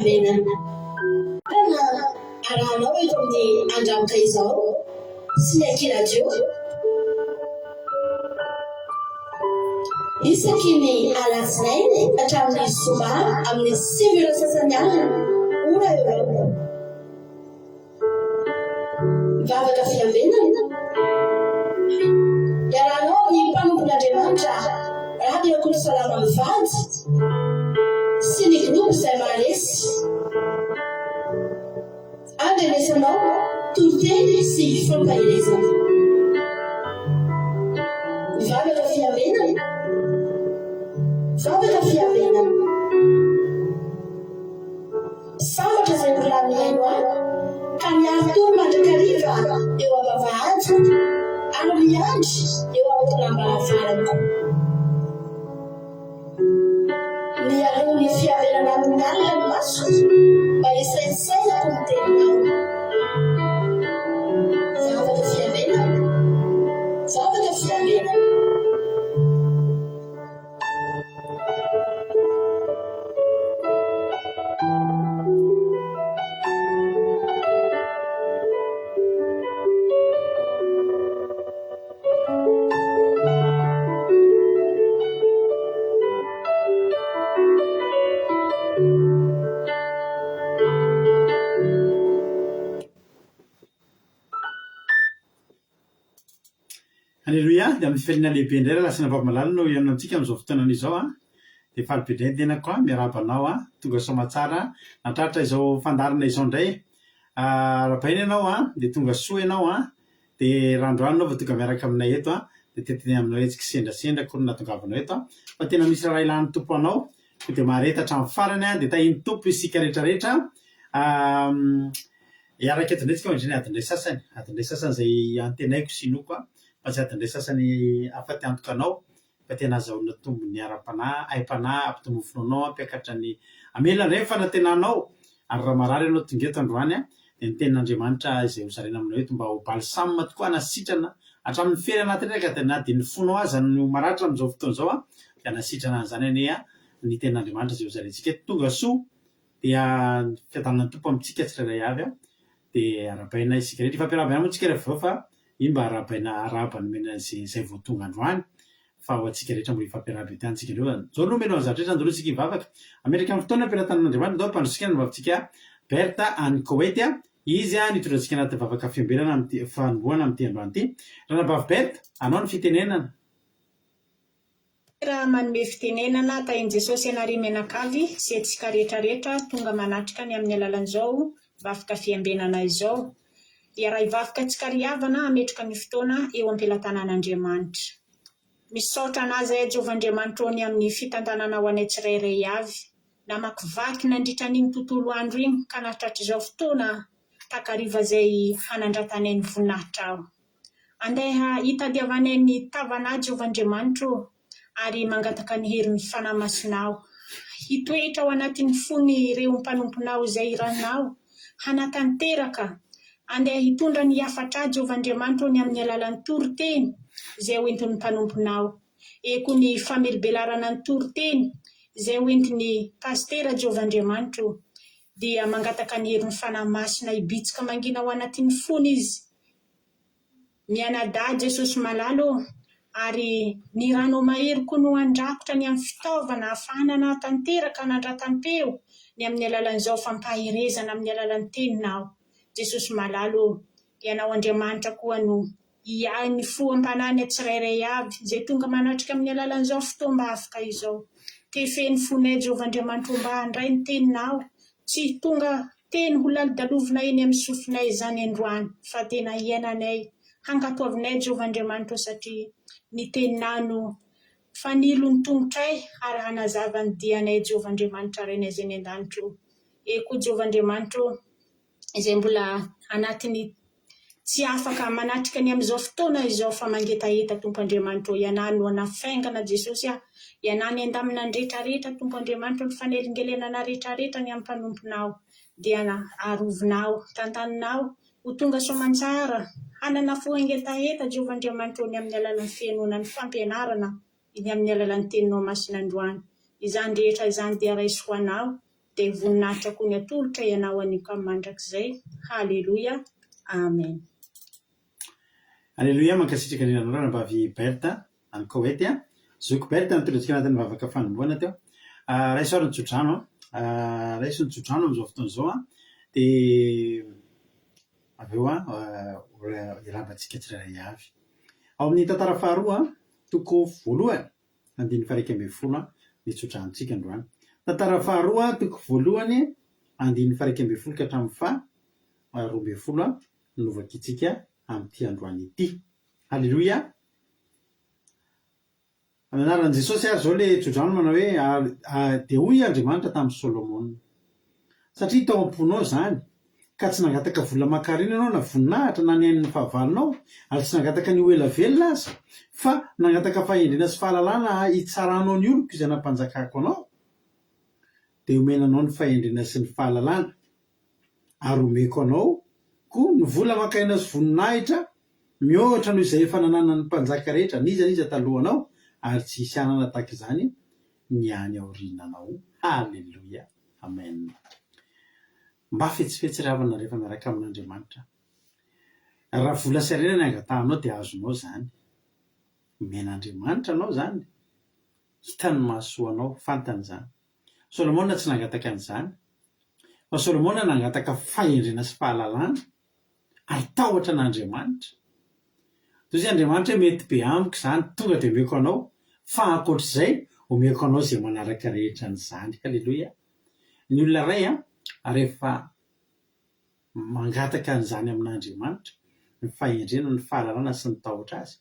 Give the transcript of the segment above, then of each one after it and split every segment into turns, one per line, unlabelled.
Fiambenana. Tena arahanao eto amin'ny Andramoka izao sy ny Aky Radio. Isaky ny alatsinainy hatramin'ny zoma amin'ny 9 ora sasany alina, ora Eoropa. Vavaka fiambenana. Iarahanao amin'ny mpanompon'Andriamanitra Raby Rakotosalama mivady sy ny groupe izay maharesy. Andrenesanao toriteny sy fampaherezana. Vavaka fiambenana. Vavaka fiambenana. Sambatra izay mbola mihaino ahy, ka miari-tory mandrakariva eo am-bavahadiko, ary miandry eo am-tolam-baravarako. Mialoha ny fiarenana amin'ny alina ny masoko, mba hisaintsainako ny teninao. Vavaka fiarenana, vavaka fiarenana.
Aleloia, dia amin'ny fifaliana lehibe indray rahalahy sy anabavy malala no hihaona amintsika amin'izao fotoanana izao an. Dia faly be indray ny tenako an, miarahaba anao an, tonga soamatsara nahatratra izao fandaharana izao indray. Arahabaina ianao an, dia tonga soa ianao an, dia raha androany ianao vao tonga miaraka aminay eto an, dia tetiny aminao hoe tsy kisendrasendra akory no nahatongavanao eto an, fa tena misy raharaha ilan'ny Tompo anao, koa dia mahareta hatramin'ny farany an, dia tahian'ny Tompo isika rehetra rehetra. Hiaraka eto indray tsika mandritra ny adiny iray sasany, adiny iray sasany izay antenaiko sy inoako fa tsy adiny iray sasany afa-ty antoka anao fa tena azahoana tombony ara-panahy, aim-panahy, hampitombo ny finoanao, hampiakatra ny, hamela indray ny fanantenanao ary raha marary ianao tonga eto androany dia ny tenin'Andriamanitra izay hozaraina aminao eto mba ho balsam tokoa hanasitrana hatramin'ny fery anaty rehetra ka na dia ny fonao aza no maratra amin'izao fotoana izao dia hanasitrana an'izany anie ny tenin'Andriamanitra izay hozaraintsika eto. Tonga soa Dia ny fiadanan'ny Tompo amintsika tsirairay avy an! Dia arahabaina isika rehetra. Ifampiarahaba ihany moa tsika rehefa avy eo fa iny mba arahabaina arahaba nomena izay izay vao tonga androany fa ho antsika rehetra mbola hifampiarahaba eto ihany tsika indreo. Zao aloha mialohan'ny zavatra rehetra andao aloha tsika hivavaka. Hametraka ny fotoana am-pelatanan'Andriamanitra andao hampandrosotsika ny vavintsika Bertha any Koety an! Izy an hitondra antsika anaty vavaka fiambenana amin'ity fanombohana amin'ity androany ity. Ranabavy Bertha, anao ny fitenenana.
Raha manome fitenenana, tahin'i Jesosy anareo mianakavy sy antsika rehetra rehetra tonga manatrika ny amin'ny alalan'izao vavka fiambenana izao. Hiara-hivavka antsika ry havana hametraka ny fotoana eo am-pelatanan'Andriamanitra. Misaotra anà zahay Jehovah Andriamanitra ô ny amin'ny fitantananao anay tsirairay avy. Namakivaky nandritra an'iny tontolo andro iny ka nahatratr'izao fotoana takariva izay hanandratanay ny voninahitrao. Andeha hitadiavanay ny tavanà Jehovah Andriamanitro ô, ary mangataka ny herin'ny Fanahy Masinao hitoetra ao anatin'ny fon'ireo mpanomponao izay irahinao hanatanteraka. Andeha hitondra ny hafatrà Jehovah Andriamanitro ô ny amin'ny alalan'ny toriteny izay ho entin'ny mpanomponao. Eko ny famelobelarana ny toriteny izay ho entin'ny Pasitera Jehovah Andriamanitro ô. Dia mangataka ny herin'ny Fanahy Masina hibitsika mangina ao anatin'ny fony izy Mianadahy Jesosy malala ô, ary ny ranao mahery koa no handrakotra ny amin'ny fitaovana ahafahana hanatanteraka hanandratam-peo ny amin'ny alalan'izao fampaherezana amin'ny alalan'ny teninao. Jesosy malala ô, Ianao Andriamanitra koa no hiahy ny fo am-panahy ny tsirairay avy izay tonga manatrika amin'ny alalan'izao fotoam-bavaka izao. Tefeno ny fonay Jehovah Andriamanitra ô mba handray ny teninao, tsy tonga Teny ho lalodalovina eny amin'ny sofinay izany androany fa tena hiainanay, hankatoavinay Jehovah Andriamanitra ô satria ny Teninao no fanilo ny tongotray ary hanazava ny dianay Jehovah Andriamanitra Rainay izay any an-danitra ô. E koa Jehovah Andriamanitra ô izay mbola anatin'ny Tsy afaka manatrika ny amin'izao fotoana izao fa mangetaheta Tompo Andriamanitra ô Ianà no hanafaingana Jesosy ah Ianà ny handamina ny retraretra Tompo Andriamanitra ô ny fanelingelenana retraretra ny amin'ny mpanomponao dia arovinao tantaninao ho tonga soamantsara hanana fo hangetaheta Jehovah Andriamanitra ô ny amin'ny alalan'ny fihenoana ny fampianarana ny amin'ny alalan'ny teninao masina androany izany rehetra izany dia raiso ho anao. Dia voninahitra koa ny atolotra ianao anio ka mandrakizay. Haleloia. Amen.
Aleloia, mankasitraka indrindra anareo ranabavy Berthe any Koety a. Zoky Berthe nitondra antsika anatin'ny vavaka fanombohana teo. Raiso ary ny tsodrano a. Raiso ny tsodrano amin'izao fotoana izao a. Dia avy eo a, hiarahabantsika tsirairay avy. Ao amin'ny tantara faharoa, toko voalohany, andininy faha-11 ny tsodranontsika androany. Tantara faharoa, toko voalohany, andininy faha-11 ka hatramin'ny faha-12 no novakintsika amin'ity androany ity. Haleloia! Amin'ny anaran'i Jesosy ary izao ilay tsodrano manao hoe, Ary dia hoy Andriamanitra tamin'i Solomona, Satria tao am-ponao izany, ka tsy nangataka vola aman-karena ianao na voninahitra na ny ain'ny fahavalonao, ary tsy nangataka ny ho ela velona aza, fa nangataka fahendrena sy fahalalana hitsaranao ny oloko izay nampanjakako anao, dia omena anao ny fahendrena sy ny fahalalana, ary omeko anao koa ny vola aman-karena sy voninahitra mihoatra noho izay efa nananan'ny mpanjaka rehetra n'iza n'iza talohanao, ary tsy hisy hanana tahaka izany ny any aoriananao. Haleloia! Amen! Mba fetsifetsy ry havana rehefa miaraka amin'Andriamanitra. Raha vola sy harena ny angatahanao dia azonao izany. Omen'Andriamanitra anao izany. Hitany ny mahasoa anao, fantany izany. Solomona tsy nangataka an'izany. Fa Solomona nangataka fahendrena sy fahalalana ary tahotra an'Andriamanitra. Toy izay Andriamanitra hoe mety be amiko izany, tonga dia omeko anao, fa ankoatr'izay, omeko anao izay manaraka rehetra an'izany. Haleloia. Ny olona iray rehefa mangataka an'izany amin'Andriamanitra, ny fahendrena, ny fahalalana sy ny tahotra Azy,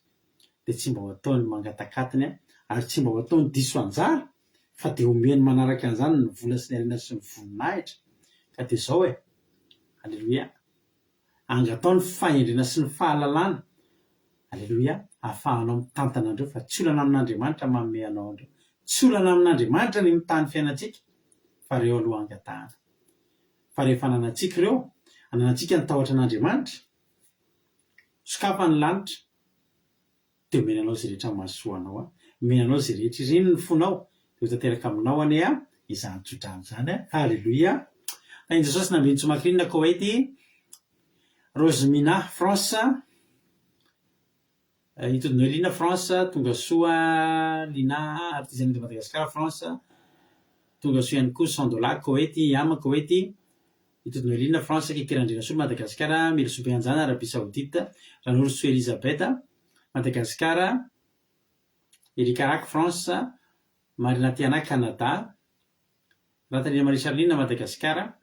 dia tsy mba ho ataony mangatak'atiny ary tsy mba ho ataony diso anjara fa dia omeny manaraka an'izany ny vola sy ny harena sy ny voninahitra. Ka dia izao e! Aleloia! Angataho ny fahendrena sy ny fahalalana, Aleloia, ahafahanao mitantana an'ireo fa tsy olana amin'Andriamanitra manome anao an'ireo. Tsy olana amin'Andriamanitra ny mitaha ny fiainantsika fa ireo aloha angatahana. Fa rehefa ananantsika ireo, ananantsika ny tahotra an'Andriamanitra, sokafa ny lanitra, Dia omena anao izay rehetra mahasoa anao aho. Omena anao izay rehetra iriny ny fonao. Dia ho tanteraka aminao anie aho izany tsodrano izany a. Haleloia. Tahin'i Jesosy Nambinintsoa Macrine Koweït, Rosemina France, Itody Noelina France, Tongasoa Lina Artisanat de Madagascar France, Tongasoa ihany koa Sandola Koweït, Yama Koweït, Itody Noelina, France, Kiki Randrianasolo, Madagasikara, Mirosoa Beanjana, Arabie Saoudite, Ranorosoa Elisabeth, Madagasikara, Eric Arac, France, Marina Tiana, Canada, Ratanirina Marie Charline, Madagasikara,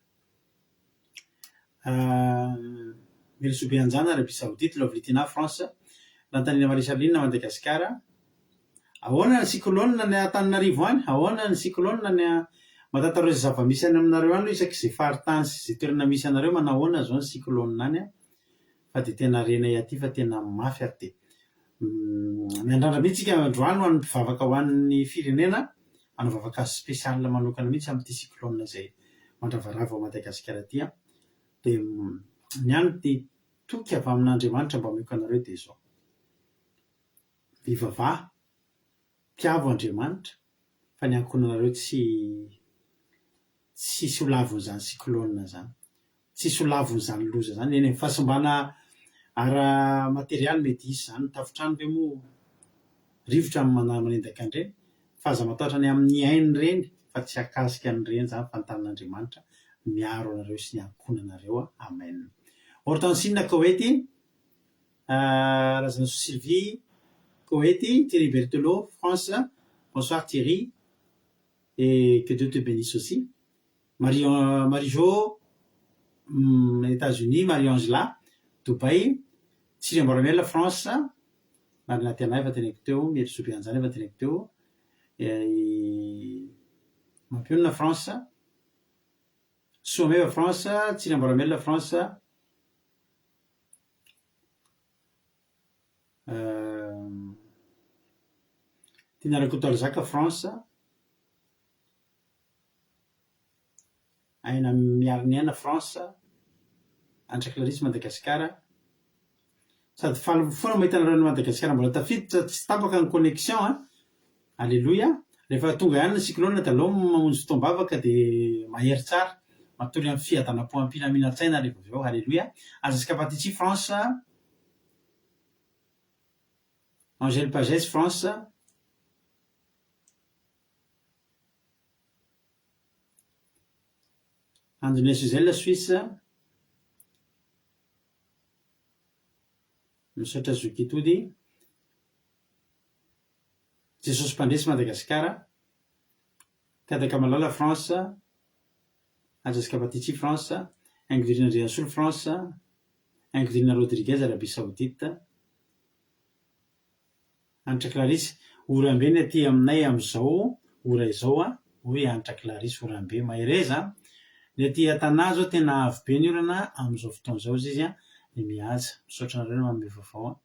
Mirosoa Beanjana, Arabie Saoudite, Lovely Tina, France, Ratanirina Marie Charline, Madagasikara. Ahoana ny cyclone any Antananarivo any? Ahoana ny cyclone any Matantareo izay zava-misy any aminareo any aloha isaky izay faritany sy izay toerana misy anareo manao ahoana izao ny cyclone any an? Fa dia tena renay aty fa tena mafy ary dia miandrandra mihitsy isika androany ho an'ny mpivavaka ho an'ny firenena hanao vavaka spécial manokana mihitsy amin'ity cyclone izay mandravarava ao Madagasikara ity an! Dia ny any ny toky avy amin'Andriamanitra mba omeko anareo dia izao. Mivavaha, tiavo Andriamanitra fa ny ankohonanareo tsy tsisy ho lavon'izany cyclone izany, tsisy ho lavon'izany loza izany, eny e, fahasimbana ara materialy mety hisy izany, ny tafontrano ve moa rivotra no manendaka an'ireny, fa aza matahotra ny amin'ny aina ireny fa tsy hahakasika an'ireny izany fa ny tanan'Andriamanitra miaro anareo sy ny ankohonanareo, amen. Hortensine Koety. Razanasoa Sylvie, Koety, Thierry Berthelot, France, bonsoir Thierry et que Dieu te benisse aussi. Marie Marie Jo, Etats Unis, Marie Angela, Dubaï, Tsiry Amboaramela, France, Marina Tiana efa teneniko teo, Mielisoa Beanjana efa teneniko teo, i Mampionona, France, Soameva, France, Tsiry Amboaramela, France, Tiana Rakotoarizaka, France, Aina Miariniaina, France, Antra Clarisse, Madagasikara. Sady faly foana mahita anareo any Madagasikara mbola tafiditra, tsy tapaka ny connexion an! Aleloia! Rehefa tonga ihany ny cyclone dia aleo mamonjy fotoam-bavaka dia mahery tsara, matory amin'ny fiadanam-po am-pilaminan-tsaina rehefa avy eo. Aleloia. Azaska Patiti, France. Angèle Pagès, France. Andonia Suzelle, Suisse. Misaotra Zoky Tody. Jesosy Mpandresy Madagasikara, Kadaka Malala France, Ajaska Batichi France, Ingrid Andriasolo France, Ingrid Rodriguez Arabie Saoudite, Hanitra Clarisse, oram-be ny aty aminay amin'izao ora izao an, hoy Hanitra Clarisse, oram-be, mahereza an! Ny aty Tanà izao tena avy be ny orana amin'izao fotoana izao hozy izy an, ny mihaja. Misaotra anareo manome vaovao an.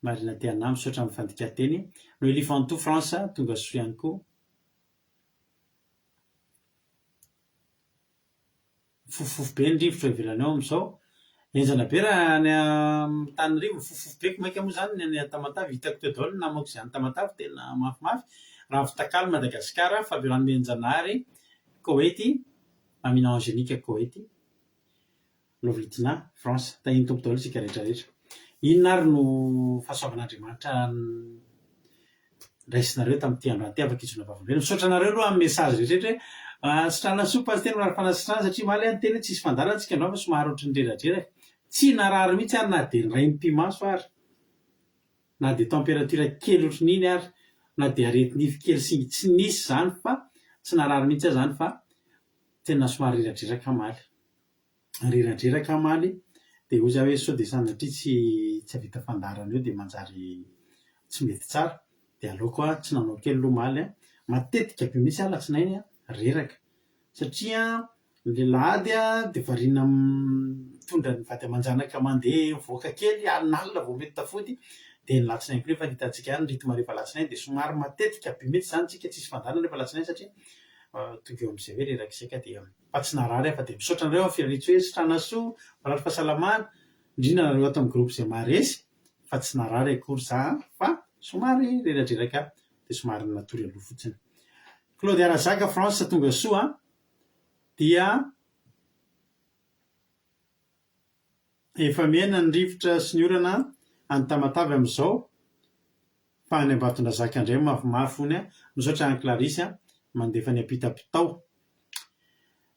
Marina Tiana, misaotra amin'ny fandikan-teny. Noelie Fantou, France, tonga soa ihany koa. Mifofofofo be ny rivotra eo ivelany ao amin'izao. Henjana be raha any Antananarivo, mifofofofo be ko mainka moa izany ny any Tamatave. Hitako teo daholo ny namako izay any Tamatave, tena mafimafy. Ravitakalo, Madagasikara, Fabiola Nomenjanahary, Koety, Mamina Angélique, Koety. Lovely Tina, France. Tahian'ny Tompo daholo isika rehetra rehetra. Inona ary no fahasoavan'Andriamanitra raisinareo tamin'ity androany ity afaka hijoroana vavolombelona? Misaotra anareo aloha amin'ny message rehetra rehetra hoe sitrana soa Pasitera mirary fanasitranana satria omaly aho niteny hoe tsisy fandaharana tsika androany fa somary ohatran'ny reradreraka. Tsy narary mihitsy aho na dia indray mipi-maso ary. Na dia température kely ohatran'iny ary, na dia areti-nify kely singa tsy nisy izany fa tsy narary mihitsy aho izany fa tena somary reradreraka omaly. Reradreraka omaly dia hoy za hoe sao dia sanatria tsy tsy hahavita fandaharana eo dia manjary tsy mety tsara dia aleoko aho tsy nanao kely aloha omaly an. Matetika be mihitsy aho alatsinainy an, reraka satria ny alahady an dia variana mitondra ny vady aman-janaka mandeha mivoaka kely alinalina vao mety tafody dia ny alatsinainy koa nefa hitantsika ihany ny rythme rehefa alatsinainy dia somary matetika be mihitsy izany tsika tsisy fandaharana rehefa alatsinainy satria tonga eo amin'izay hoe reraka izay ka dia fa tsy narary aho fa dia misaotra anareo amin'ny firariantsoa hoe sitrana soa, mirary fahasalamana, indrindra nareo ato amin'ny groupe izay maharesy fa tsy narary akory za fa somary reradreraka dia somary natory aloha fotsiny. Claudia Razaka France tonga soa dia efa mihena ny rivotra sy ny orana any Tamatave amin'izao Fa any Ambatondrazaka indray mafimafy hono a! Misaotra an'i Clarisse a! Mandefa ny ampitapitao.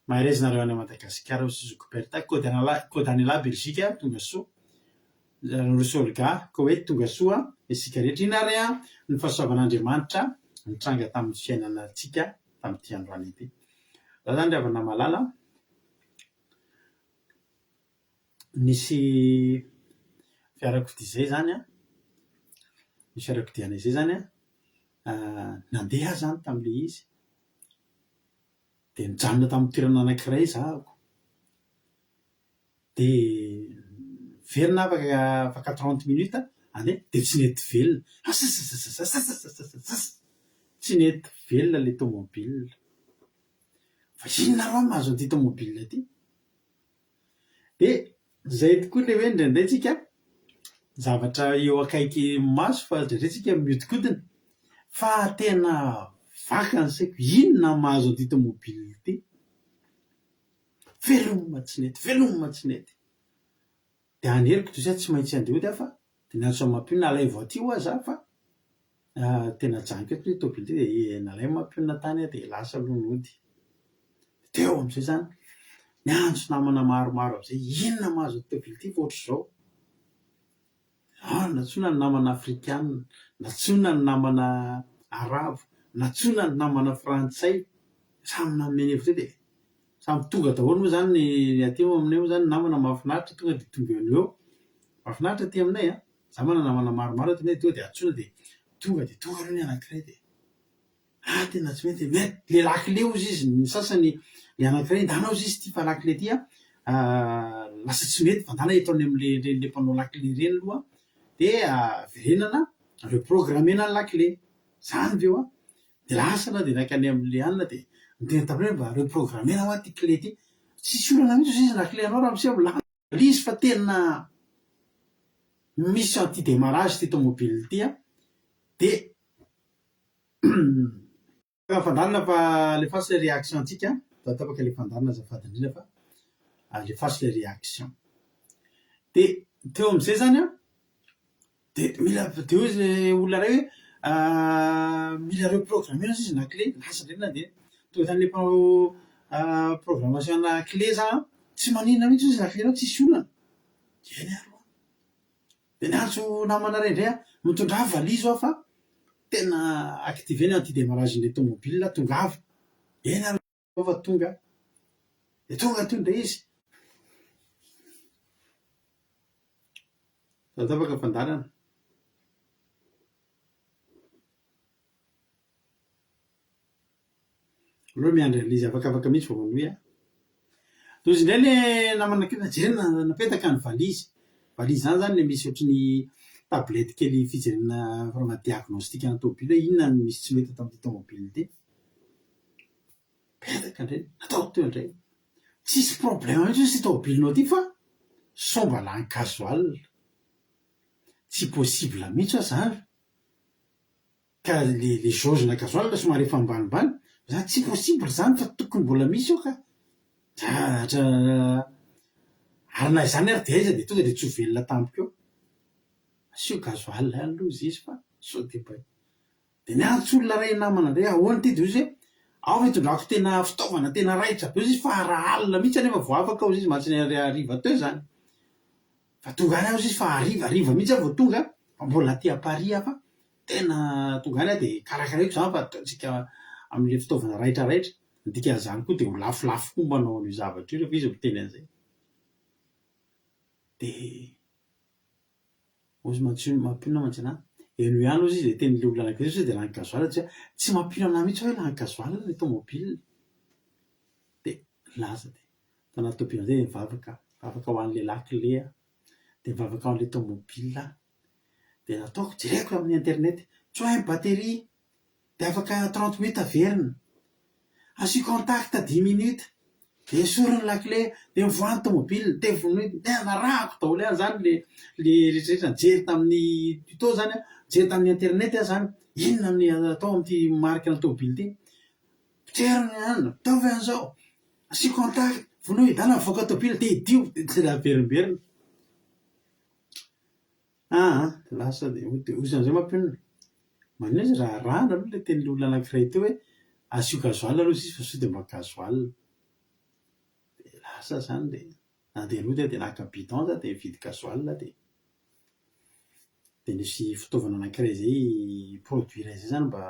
Mahereza nareo any Madagasikara hoy Zoky Bertha. Kodanela Belgique tonga soa. Rossy Olga Koweït tonga soa isika rehetra. Inona ary ny fahasoavan'Andriamanitra nitranga tamin'ny fiainanantsika tamin'ity androany ity? Za zany ry havana malala a! Nisy fiarakodia izay izany an, nisy fiarakodia anay izay izany an, nandeha aho izany tamin'ilay izy, dia nijanona tamin'ny toerana anankiray izaho, dia niverina aho afaka afaka trente minutes handeha dia tsy nety velona, asasasasasasasasasasasasa, tsy nety velona ilay tomobile. Fa inona ary hoa no mahazo an'ity tomobile ity? Dia izay tokoa ilay hoe indraindray tsika zavatra eo akaiky maso fa indraindray tsika mihodinkodina fa tena vaka ny saiko, inona no mahazo an'ity tomobile ity? Veloma tsy nety, veloma tsy nety. Dia any heriko toy izay tsy maintsy handeha hody aho fa dia niantso an'i Mampionona, alaivo aty ho'a za fa tena ajanoko eto ity tôbily ity dia nalain'i Mampionona tany aho dia lasa aloha nody. Teo amin'izay izany, niantso namana maromaro amin'izay, inona mahazo an'ity tôbily ity fa ohatr'izao. Ah, nantsoina ny namana afrikana, nantsoina ny namana arabo, nantsoina ny namana frantsay, samy nanome ny hevitra dia samy tonga daholo moa izany ny aty moa aminay moa izany ny namana mahafinaritra tonga dia tonga eo no eo. Mahafinaritra aty aminay an, za manana namana maromaro aty aminay tonga dia antsoina dia tonga dia tonga aloha ny anankiray dia. Ah tena tsy mety e, mais le lakile ozy izy ny sasany le anakiray ndana ozy izy ty fa lakile ty an lasa tsy mety fa ndana eto any amle reny le mpanao lakile reny aloha de verenana reprogramena ny lakile, zany ve oa? De lasa anah de nankany amle anona de niteny taminy hoe mba reprogramena hoa ty clé ty, tsisy olana mihitsy ozy izy lakile anao ramose milamina le izy fa tena misy anti demarrage ty tomobile ty an de. Fandaharana fa alefaso ilay réaction antsika an, tapaka ilay fandaharana azafady indrindra fa alefaso ilay réaction. Dia teo amin'izay izany an, dia mila dia hoy ilay olona iray hoe mila reprogrammer-na hozy izy na clé, lasa indray nandeha. Tonga tany amin'ilay mpanao programmation-na clé za an, tsy maninona mihitsy hozy izy la clé-nao tsisy olana. Eny ary ho'a. Dia niantso namana iray indray aho, mitondrà valizy ho'a fa tena activer ny anti-demarrage-n'ilay tomobile, tongava. Eny ary ho'a fa tonga aho. Dia tonga teo indray izy. Tapatapaka ny fandaharana. Aleo miandry an'izy afakafaka mihitsy vao manohy a. Toy izy indray le namana kely jerena napetaka ny valizy. Valizy zany zany le misy ohatry ny tablette kely fijerena fanaovana diagnostic ana tômôbily hoe inona no misy tsy mety ato amin'ity tômôbily ity. Petaka indray, natao teo indray. Tsisy problème mihitsy hozy ity tômôbilinao ity fa sao mba lany gasoil. Tsy possible mihitsy hoa zany. Ka le le jauge na gasoil somary efa ambanimbany, zany tsy possible zany fa tokony mbola misy eo ka! Zavatra ary na izany ary de aiza de tonga de tsy ho velona tampoka eo. Asio gasoil ihany aloha izy izy fa sao de mba de niantso olona iray namana indray ahoana ity de hoy izy hoe ao fa itondrako tena fitaovana tena raitra be hoy izy fa raha alina mihitsy anefa vao afaka hoy izy mantsy ny hariva teo izany. Fa tonga any aho hoy izy fa hariva hariva mihitsy aho vao tonga fa mbola aty à Paris aho fa Tena tonga any aho dia karakaraiko izany fa ataontsika amin'ilay fitaovana raitraraitra. Ny dikan'izany koa dia ho lafolafo koa manao an'io zavatra io rehefa izy miteny an'izay. Dia hozy mantsy mampino mantsy anà. Henoy ihany hozy izy ilay tenin'ilay olona anankiray sao dia lany gasoil satria tsy mampino anà mihitsy hoe lany gasoil ilay tomobile. Dia nilaza dia tanaty tôbily amin'izay dia nivavaka, nivavaka ho an'ilay lakile aho, dia nivavaka ho an'ilay tomobile aho. Dia nataoko, jereko amin'ny internet, tsoahy ny batterie dia afaka 30 minutes averina. Asio contact dix minutes, dia esory ny lakile, dia mivoaha ny tomobile, dia vonoy, dia narahako daholo ihany izany le le rehetra rehetra, nijery tamin'ny tuto izany aho, nijery tamin'ny internet aho izany, inona no atao amin'ity marque na tomobile ity. Potero ny anona, ataovy an'izao, asio contact, vonoy, ndana mivoaka tomobile dia idio, dia tsy naverimberina. Aa lasa dia hoy dia hoy amizay mampionona, maninona izy raha arahana aloha ilay tenin'ilay olona anankiray teo hoe asio gasoil aloha izy fa sao dia mba gasoil. Dia lasa izany dia nandeha nody aho dia naka bidon za dia nividy gasoil dia dia nisy fitaovana anankiray izay produit iray izay izany mba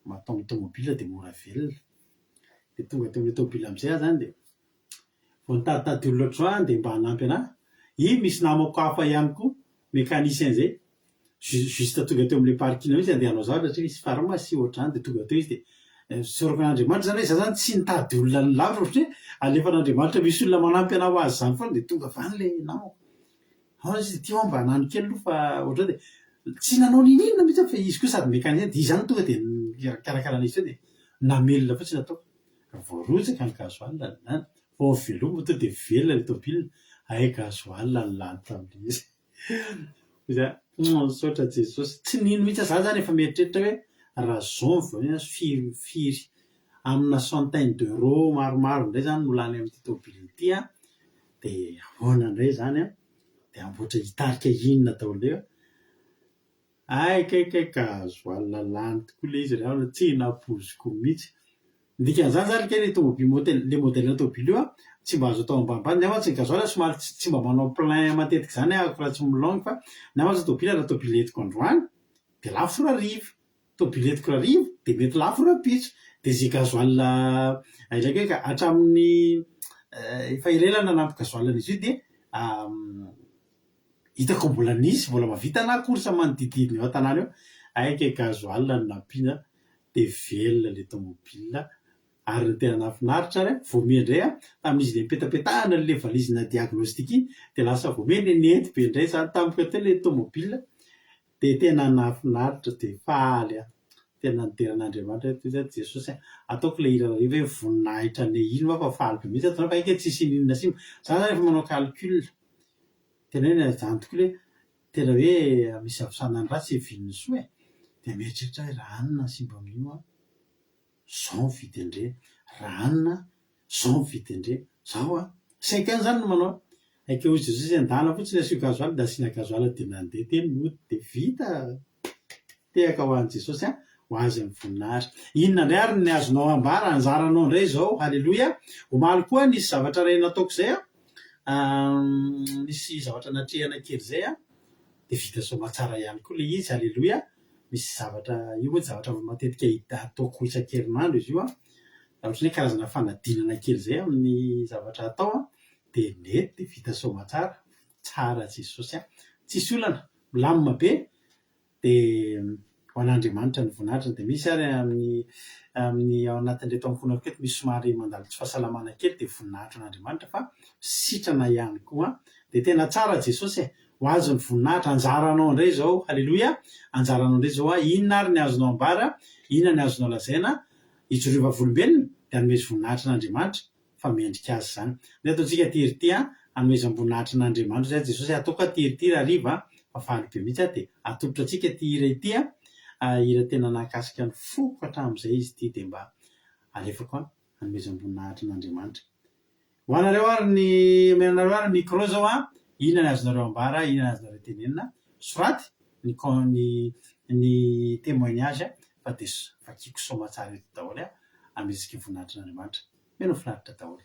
mba atao amin'ny tomobila dia mora velona. Dia tonga teo amin'ilay tomobila amin'izay aho izany dia Vao nitaditady olona ohatr'izao aho dia mba hanampy an'ahy. Iny misy namako hafa ihany koa, mécanicien izay, juste tonga teo amin'ilay parking mihitsy andeha hanao zavatra satria misy pharmacie ohatr'izany dia tonga teo izy dia isaorako an'Andriamanitra izany hoe izaho izany tsy nitady olona any lavitra fa hoe alefan'Andriamanitra misy olona manampy an'ahy ho azy izany foana dia tonga avy any ilay namako. Ahoana izy ity ho'a mba hanano kely aloha fa ohatr'izao dia tsy nanao n'inon'inona mihitsy aho fa izy koa sady mécanicien dia izy ihany no tonga dia nikarakara an'izy teo dia namelona fotsiny ataoko. Vao rotsaka ny gasoil na vao veloma tonga dia velona ilay tôbila, hay gasoil no lany tamin'ilay izy. Za misaotra Jesosy, tsy nino mihitsy aho, za zany efa mieritreritra hoe raha zao ny vao firy firy amina centaine d'euros maromaro indray zany no lany amin'ity tôbila ity an, dia ahoana indray izany an, dia hamboatra hitarika inona daholo indray aho. Hay kay kay gasoil lany tokoa ilay izy ry havana, tsy nampoiziko mihitsy. Ny dikan'izany zany kay ilay tomobile modèle, ilay modèle na tomobile io an, tsy mba azo atao ambanimbany, ny ahy mantsy ny gasoil somary tsy tsy mba manao plein matetika izany ahako raha tsy milongo fa ny ahy mantsy tomobile raha tomobile entiko androany dia lafo rahariva, tomobile entiko rahariva dia mety lafo rahampitso, dia izay gasoil indraiky hoe ka hatramin'ny efa elaela nanampy gasoil an'izy io dia Hitako mbola nisy mbola mahavita na course manodidididina eo an-tanàna eo, hay kay gasoil no nampiana dia velona ilay tomobile ary ny tena nahafinaritra ary vao miha indray an, tamin'izy ilay nipetapetahana an'ilay valise-na diagnostic iny dia lasa vao miha nety be indray izany tampoka teo ilay tomobile dia tena nahafinaritra dia faly aho, tena nidera an'Andriamanitra aho hoe Jesosy a, ataoko ilay hira hariva hoe voninahitra anie iny fa faly be mihitsy aho fa hay kay tsisy n'inona simba, za zany efa manao calcul. Tena hoe izany tokoa ilay tena hoe misy havizanana ny ratsy hivian'ny soa e! Dia mieritreritra aho hoe raha anona ny simba amin'io an, zao ny vidin-dre, raha anona, zao ny vidin-dre, zao an. Saiko ihany izany no manao. Aika hoy Jesosy andana fotsiny asio gasoil dia asiana gasoil dia nandeha teny nody dia vita. Tehaka ho an'i Jesosy an, ho Azy ny voninahitra. Inona indray ary ny azonao ambara, anjaranao indray izao, haleloia. Omaly koa nisy zavatra iray nataoko izay an, nisy zavatra natrehana kely izay an, dia vita soamatsara ihany koa ilay izy, haleloia. Misy zavatra, io moa zavatra matetika hita ataoko isan-kerinandro izy io an, ohatran'ny hoe karazana fanadinana kely izay amin'ny zavatra atao an, dia nety dia vita soamatsara, tsara Jesosy an, tsisy olana, milamina be, dia ho an'Andriamanitra ny voninahitra. Dia misy ary amin'ny amin'ny ao anatin'ireto ankohonako ireto misy somary mandalo tsy fahasalamana kely dia voninahitra ho an'Andriamanitra fa sitrana ihany koa. Dia tena tsara Jesosy e! Ho Azy ny voninahitra. Anjaranao indray izao. Haleloia! Anjaranao indray izao. Inona ary ny azonao ambara? Inona ny azonao lazaina? Ijoroy vavolombelona dia anomezo voninahitra an'Andriamanitra. fa mendrika azy izany. Ndeha ataontsika ity hira ity an, hanomezam-boninahitra an'Andriamanitra izay Jesosy, ataoko ity hira ity rahariva an, fa faly be mihitsy aho dia atolotra antsika ity hira ity an, hira tena nahakasika ny foko hatramin'izay izy ity dia mba alefako an, hanomezam-boninahitra an'Andriamanitra. Ho anareo ary ny, omena anareo ary ny micro izao an, inona ny azonareo ambara, inona ny azonareo tenenina, soraty ny ny ny témoignage fa dia vakiako soamatsara eto daholo an, hanomezantsika voninahitra an'Andriamanitra. Mino finaritra daholo.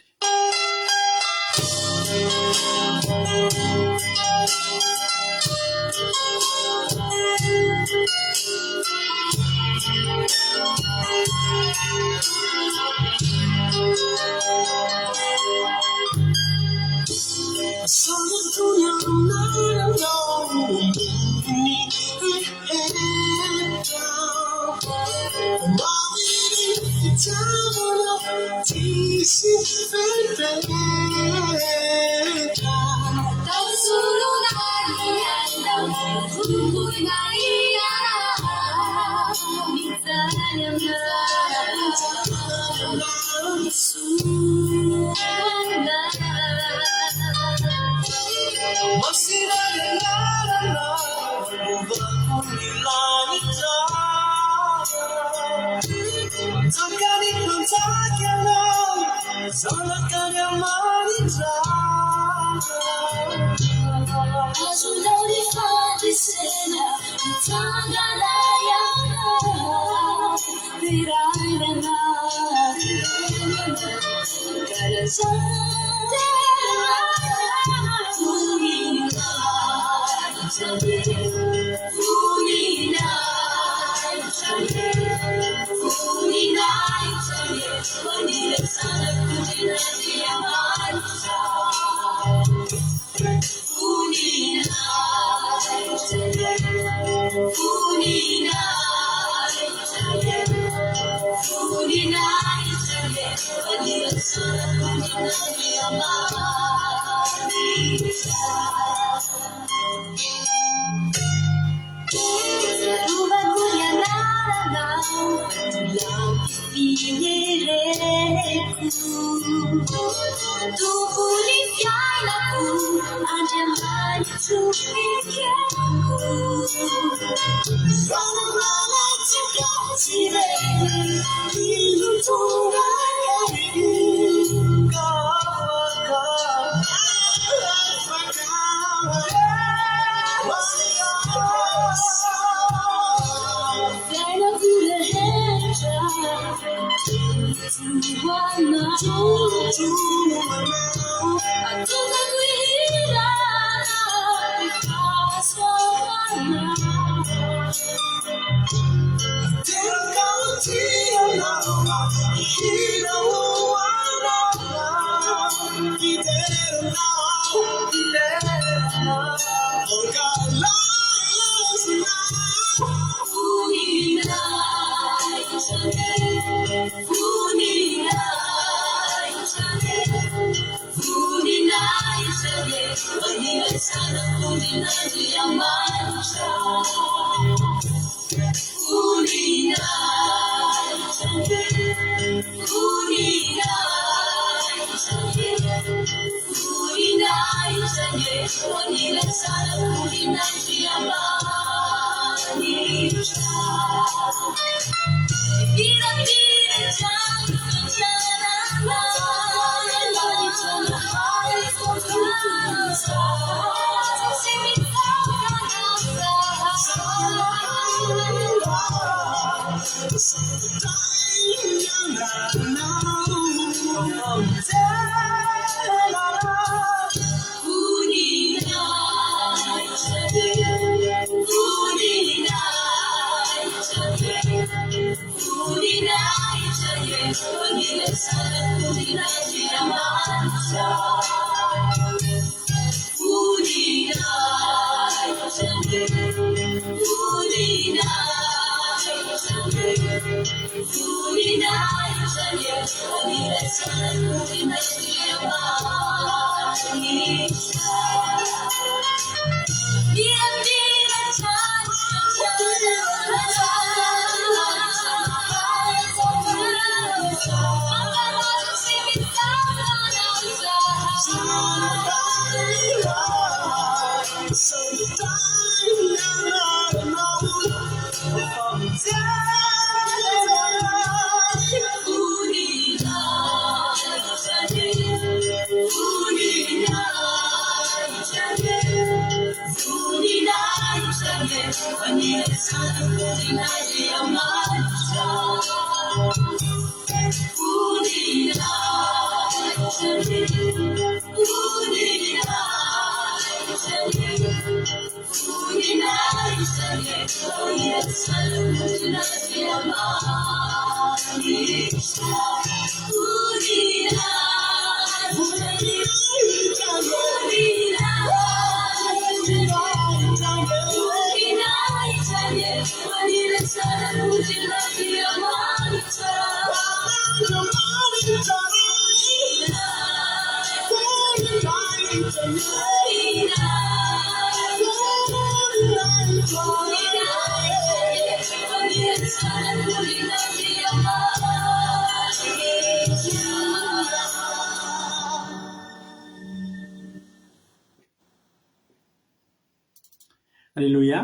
Aleloia!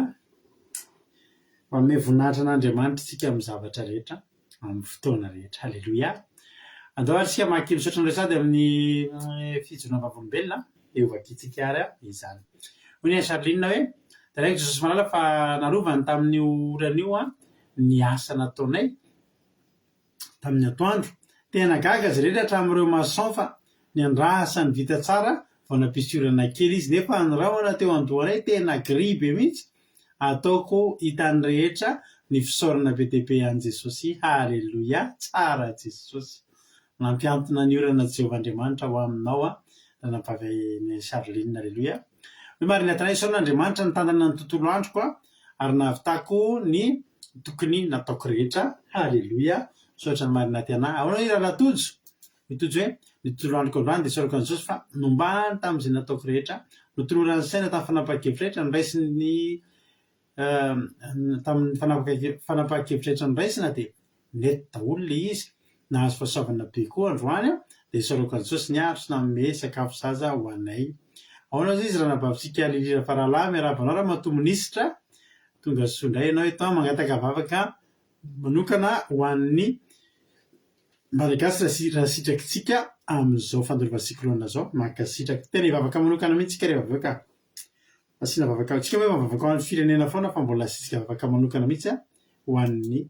Manome voninahitra an'Andriamanitra isika amin'ny zavatra rehetra, amin'ny fotoana rehetra. Aleloia! Andao ary isika mamaky misaotra an'ireo sady amin'ny fijoroana vavolombelona dia hovakintsika ary izany. Hoy ny an'i Charline hoe, Deraiko Jesosy Malala fa narovany tamin'io orana io ny asa nataonay. tamin'ny atoandro. Tena gaga izy rehetra hatramin'ireo maçon fa niandrasany vita tsara vao nampisy orana kely izy nefa ny rahona teo an-dohanay tena gris be mihitsy. Ataoko hitan'ny rehetra ny fisaorana be dia be an'i Jesosy. Haleloia! Tsara Jesosy. Nampiantona ny orana Jehovah Andriamanitra ho aminao an. Ranabavy Charline. Aleloia. Hoy Marina Tana, Isaorana Andriamanitra nitantana ny tontolo androko an. ary nahavitako ny tokony nataoko rehetra, haleloia, misaotra an'i Marinah Tiana. Ahoana hoy Rahalahy Tojo? Hoy Tojo hoe, ny tontolo androko androany dia isaorako an'i Jesosy fa nombany tamin'izay nataoko rehetra, notolorany saina tamin'ny fanapahan-kevitra rehetra, noraisiny tamin'ny fanapahan-kevitra rehetra noraisina dia Nety daholo le izy, nahazo fahasoavana be koa androany aho, dia isaorako an'i Jesosy niaro sy nanome sakafo zaza ho anay. Ahoana ozy izy ranabavintsika Lily Rafaralahy, miarahaba anao ramatoa minisitra, tonga soa indray ianao eto an, mangataka vavaka manokana ho an'ny Malagasy raha sitrakitsika amin'izao fandalovan'ny cyclone izao, mankasitraka. Tena hivavaka manokana mihitsy tsika rehefa avy eo ka. Asiana vavaka, tsika moa efa mivavaka ho an'ny firenena foana fa mbola asiantsika vavaka manokana mihitsy ho an'ny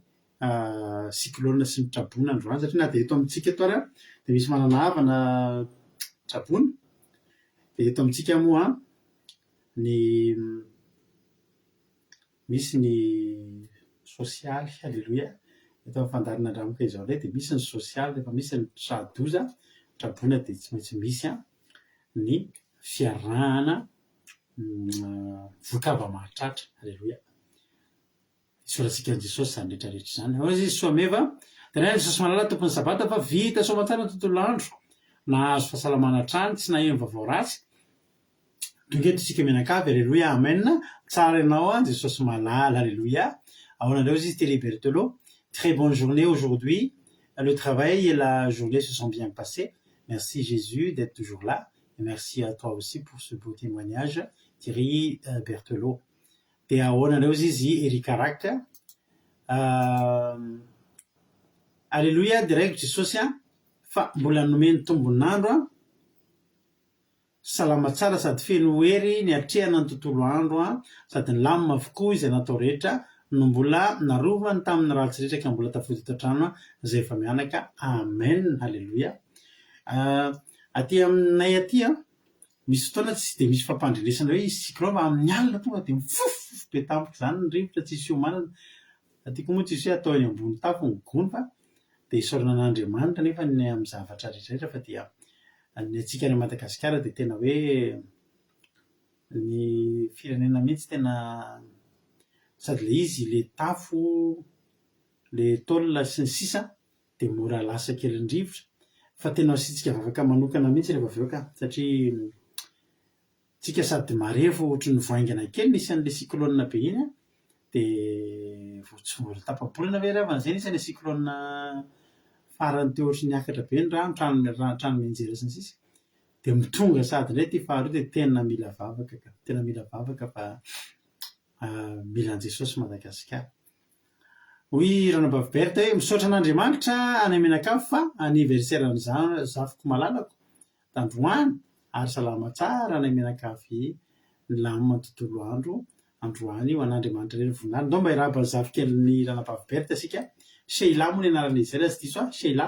cyclone sy ny traboina androany satria na dia eto amintsika eto ary dia misy manana havana traboina dia eto amintsika moa ny misy ny sosialy, aleloia, eto amin'ny fandaharana Andramoka izao indray dia misy ny sosialy rehefa misy ny tra-doza, traboina dia tsy maintsy misy ny fiarahana voa-kava-mahatratra, aleloia. Isaorantsika an'i Jesosy izany rehetra rehetra izany. Hoy izy, Soameva, Deraina Jesosy Malala Tompon'ny Sabata fa vita soamantsara ny tontolo andro, nahazo fahasalamana hatrany, tsy naheno vaovao ratsy. Tonga eto isika mianakavy, Aleloia, Amen, tsara ianao an, Jesosy Malala, Aleloia. Ahoana indray hoy izy, Thierry Berthelot, Très bonne journée aujourd'hui, le travail et la journée se sont bien passés, merci Jésus d'être toujours là, et merci à toi aussi pour ce beau témoignage, Thierry Berthelot. Dia ahoana indray hozy izy Eric Rack? Aleloia, deraiko Jesosy an, fa mbola nomeny tombon'andro an, salama tsara sady feno hery niatrehana ny tontolo andro an, sady nilamina avokoa izay natao rehetra, no mbola narovany tamin'ny ratsy rehetra ka mbola tafody eto an-trano an, izay efa mianaka, Amen, Aleloia. Aty aminay aty an, Misy fotoana tsy dia misy fampandrenesana hoe hisy cyclone fa amin'ny alina tonga dia mifofofofo be tampoka izany ny rivotra, tsisy hiomanana. Aty koa moa tsisy hoe atao eny ambony tafo ny gony fa dia isaorana an'Andriamanitra anefa ny amin'ny zavatra rehetra rehetra fa dia ny antsika any Madagasikara dia tena hoe ny firenena mihitsy tena sady ilay izy ilay tafo, ilay tôle sy ny sisa dia mora lasa kely ny rivotra fa tena asiantsika vavaka manokana mihitsy rehefa avy eo ka satria tsika sady marefo ohatry ny voaingana kely nisy an'ilay cyclone be iny an, dia vao tsy mbola tapa-bolana ve ry havana izay nisy an'ilay cyclone farany teo ohatry ny niakatra be ny rano, trano trano mianjera sy ny sisa, dia tonga sady indray ity faharoa dia tena mila vavaka ka, tena mila vavaka fa mila an'i Jesosy Madagasikara. Hoy Ranabavy Berthe hoe, Misaotra an'Andriamanitra any Menakavy fa anniversaire-n'ny zafiko malalako tandroany ary salama tsara any Menakavy nilamina ny tontolo andro androany ho an'Andriamanitra irery ny voninahiny. Ndao mba hiarahaba ny zafikelin'i Ranabavy Berthe isika. Sheila moa ny anaran'izy izay raha tsy diso aho. Sheila.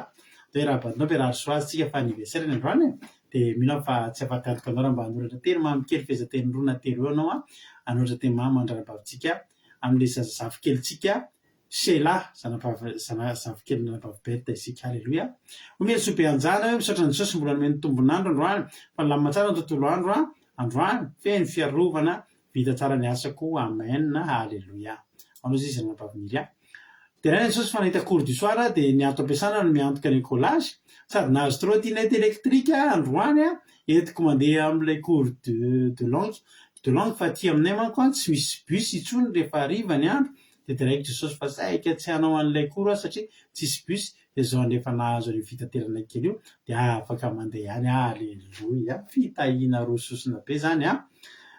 Ndao hiarahaba, ndao mba hiarahaba soa azy tsika fa anniversaire-ny androany e. Dia mino aho fa tsy afa-tandroka anao raha mba hanoratra teny mamy kely fehezanteny roa na telo eo ianao an, hanoratra teny mamy an-dranabavintsika amin'ilay zaza zafikelintsika Sheila, zanabavy zana zafikelin'i ranabavy Berthe isika. Haleloia. Hoy Mielisoa Beanjara hoe misaotra an'i Jesosy mbola nomeny tombon'andro androany fa nilamina tsara ny tontolo andro an, androany, feno fiarovana, vita tsara ny asako, amen, haleloia. Ao aloha izy ranabavy Myria. Deraina Jesosy fa nahita cours du soir aho dia ny ato am-piasana no miantoka ny écolage sady nahazo trottinette électrique aho androany an, entiko mandeha amin'ilay cours de de langue de langue fa aty aminay manko an tsy misy bus intsony rehefa hariva ny andro dia deraiko Jesosy fa saika tsy hanao an'ilay cours aho satria tsisy bus dia izao anefa nahazo an'io fitaterana kely io dia afaka mandeha ihany aleloia fitahiana roa sosona be izany an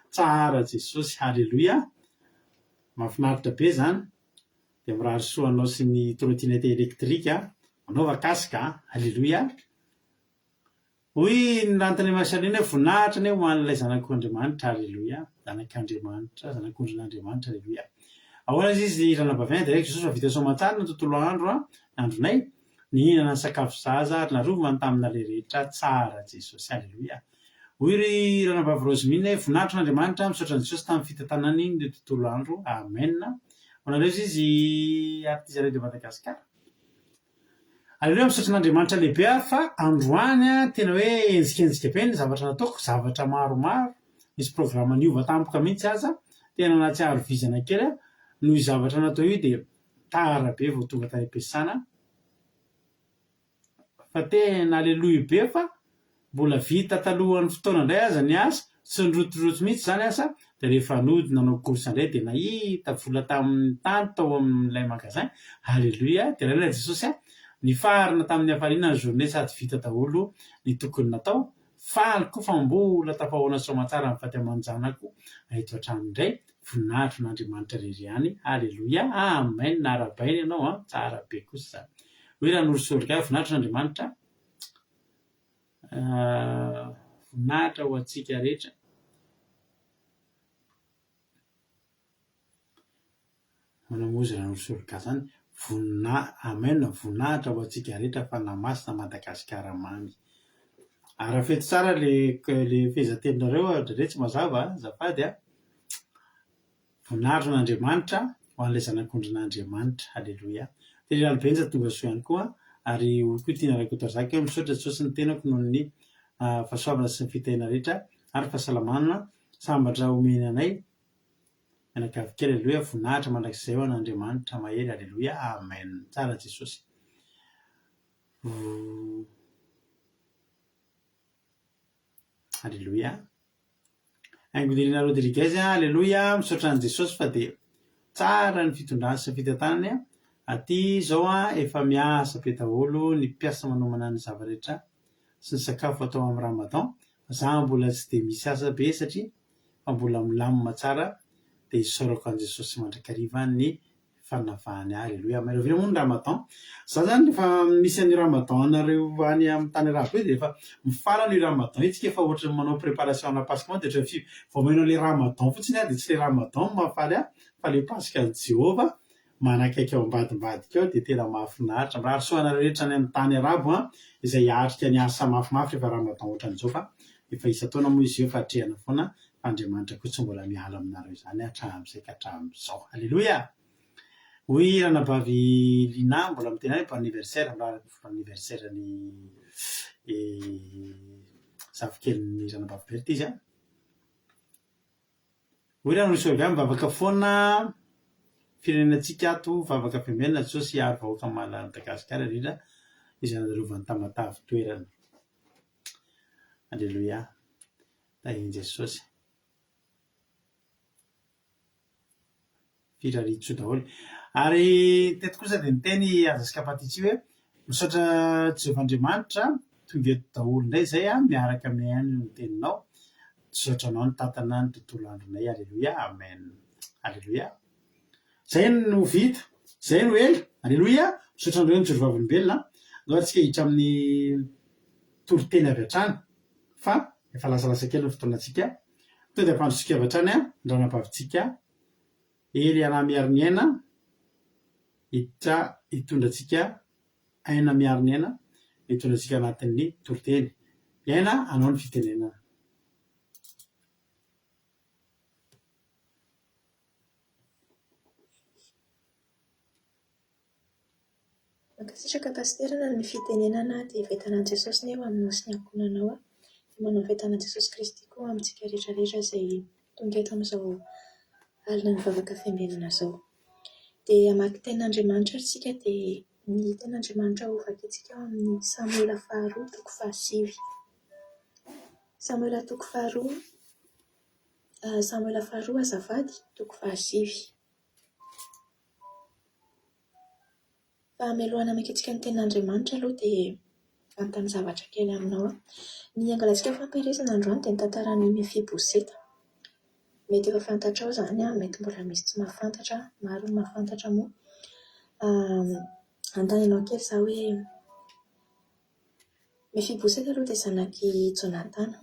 tsara Jesosy haleloia mahafinaritra be izany Dia mirary soa anao sy ny trottinette électrique a! Manaova casque a! Alléluia! Hoy ny Rantany Marcelline hoe voninahitra anie ho an'ilay Zanak'Andriamanitra, Alléluia! Zanak'Andriamanitra, Zanak'ondrin'Andriamanitra, Alléluia! Ahoana izy izy ranabavy dia raiky Jesosy fa vita soamantsara ny tontolo andro a, ny andronay, nihinana ny sakafo zaza ary narovany tamina ilay rehetra tsara Jesosy, Alléluia! Hoy ry Ranabavy Rosemine hoe, Voninahitro an'Andriamanitra, misaotra an'i Jesosy tamin'ny fitantanany ny tontolo andro. Amen. Ho anareo izay izy Artisanat de Madagascar. Aleloia, misaotra an'Andriamanitra lehibe aho fa androany tena hoe henjikenjika be ny zavatra nataoko, zavatra maromaro, nisy programa niova tampoka mihitsy aza, tena nahatsiaro vizana kely aho, noho io zavatra natao io dia tara be vao tonga tany am-piasana. Fa tena aleloia be fa mbola vita talohan'ny fotoana indray aza ny asa, tsy nirotoroto mihitsy izany asa, dia rehefa nody nanao course indray dia nahita vola tamin'ny tany tao amin'ilay magasin, aleloia, deraina Jesosy a, nifarana tamin'ny hafaliana ny journée sady vita daholo ny tokony natao, faly koa fa mbola tafahoana soamatsara ny vady aman-janako eto an-trano indray, Voninahitro an'Andriamanitra irery ihany. Aleloia. Amen. Arahabaina ianao an. Tsara be kosa izany. Hoy Ranorosolika, voninahitro an'Andriamanitra. Voninahitra ho antsika rehetra. Ahoana moa izy Ranorosolika izany? Vonina- Amen. Voninahitra ho antsika rehetra Fanahy Masina Madagasikara mamy. Arafeto tsara le le fehezanteninareo indraindray tsy mazava azafady a. Voninahitra ho an'Andriamanitra, ho an'ilay Zanak'ondrin'Andriamanitra. Aleloia. Terry Ralibenja tonga soa ihany koa ary hoy koa Tiana Rakotoarzaka hoe misaotra Jesosy ny tenako noho ny fahasoavana sy ny fitahiana rehetra ary fahasalamana sambatra omeny anay mianakavy kely Aleloia voninahitra mandrakizay ho an'Andriamanitra mahery Aleloia Amen tsara Jesosy. Aleloia. Haingonirina Rodriguez, Aleloia, misaotra an'i Jesosy fa dia tsara ny fitondrany sy ny fitantanany. Aty izao efa miasa be daholo ny mpiasa manomana ny zava-rehetra sy ny sakafo atao amin'ny Ramadan. Fa za mbola tsy dia misy asa be satria fa mbola milamina tsara. Dia isaorako an'i Jesosy mandrakariva ny fanavahany ahy. Aleloia. Rahoviana moa ny Ramadan? Za zany rehefa misy an'io Ramadan anareo any amin'ny tany arabo io dia efa mifarana io Ramadan io tsika efa ohatran'ny manao préparation ana Paska dia ohatran'ny vao maheno an'ilay Ramadan fotsiny aho dia tsy ilay Ramadan no mahafaly ahy fa ilay Paskan'i Jehovah manakaiky ao ambadimbadika ao dia tena mahafinaritra. Mirary soa anareo rehetra any amin'ny tany arabo an, izay hiatrika ny asa mafimafy rehefa Ramadan ohatran'izao fa efa isan-taona moa izy io efa atrehana foana fa Andriamanitra koa tsy mbola miala aminareo izany hatramin'izay ka hatramin'izao. Aleloia! Hoy ranabavy Lina mbola miteny hoe bon anniversaire, mirary bon anniversaire ny zafikelin'ny ranabavy Berthe izy an. Hoy Ranona Olga, mivavaka foana firenenantsika ato, vavaka fiambenana Jesosy hiaro vahoaka Madagasikara indrindra izay nandalovany Tamatave toerana. Aleloia. Tahin'i Jesosy. Firariantsoa daholo. Ary teto kosa dia niteny i Azaska Patitsi hoe, Misaotra Jehovah Andriamanitra, tonga eto daholo indray izay aho miaraka mihaino ny teninao. Misaotra anao nitantana ny tontolo andronay. Aleloia. Amen. Aleloia. Izay no vita. Izay no ela. Aleloia. Misaotra anareo nijoro vavolombelona. Andao ary tsika hiditra amin'ny toriteny avy hatrany fa efa lasalasa kely ny fotoanantsika. Tonga dia ampandrosoiko avy hatrany ny ranabavintsika Hery Anamiariniaina hiditra hitondra antsika Aina Miariniaina hitondra antsika anatin'ny toriteny. Aina, anao ny fitenenana.
Mankasitraka Pasitera nanome fitenenana dia fiadanan'i Jesosy anie ho aminao sy ny ankohonanao dia manao fiadanan'i Jesosy Kristy koa amintsika rehetra rehetra izay tonga eto amin'izao alina ny vavaka fiambenana izao. Dia hamaky tenin'Andriamanitra ary isika dia ny tenin'Andriamanitra ho vakintsika ao amin'ny Samoela faharoa toko fahasivy. Samoela toko faharoa, Samoela faharoa azafady, toko fahasivy. Fa mialohan'ny hamakiantsika ny tenin'Andriamanitra aloha dia hanontany zavatra kely aminao aho. Ny hangalantsika fampaherezana androany dia ny tantaran'i Mefiboseta. Mety efa fantatrao izany, mety mbola misy tsy mahafantatra, maro ny mahafantatra moa. Hanontany anao kely izaho hoe, Mefiboseta aloha dia zanak'i Jonatana.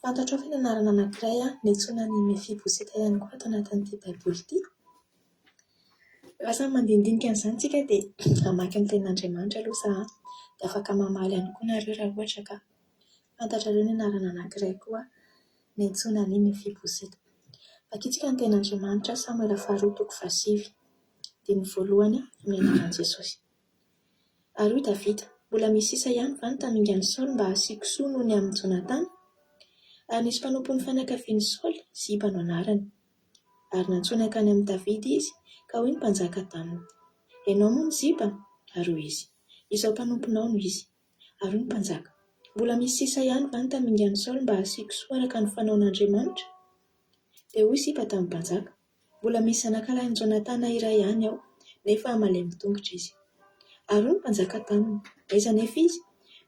Fantatrao ve ny anarana anankiray niantsoana an'i Mefiboseta ihany koa ato anatin'ity Baiboly ity? Raha samy mandinidinika an'izany isika dia hamaky ny Tenin'Andriamanitra aloha za dia afaka mamaly ihany koa nareo raha ohatra ka fantatrareo ny anarana anankiray koa niantsoana an'i Mefiboseta. Vakintsika ny Tenin'Andriamanitra, Samoela faharoa toko fahasivy, andininy voalohany, amin'ny anaran'i Jesosy. Ary hoy Davida, Mbola misy sisa ihany va ny tamingan'i Saoly mba hasiako soa noho ny amin'i Jonatana? Ary nisy mpanompon'ny fianakavian'i Saoly, Ziba no anarany. Ary nantsoiny hankany amin'i Davida izy, ka hoy ny mpanjaka taminy, Ianao moa no Ziba? Ary hoy izy, Izao mpanomponao no izy. Ary hoy ny mpanjaka, Mbola misy sisa ihany va ny tamingan'i Saoly mba hasiako soa araka ny fanaon'Andriamanitra? Dia hoy Ziba tamin'ny mpanjaka, Mbola misy zanakalahin'i Jonatana iray ihany ao, nefa malemy tongotra izy. Ary hoy ny mpanjaka taminy, Aiza anefa izy?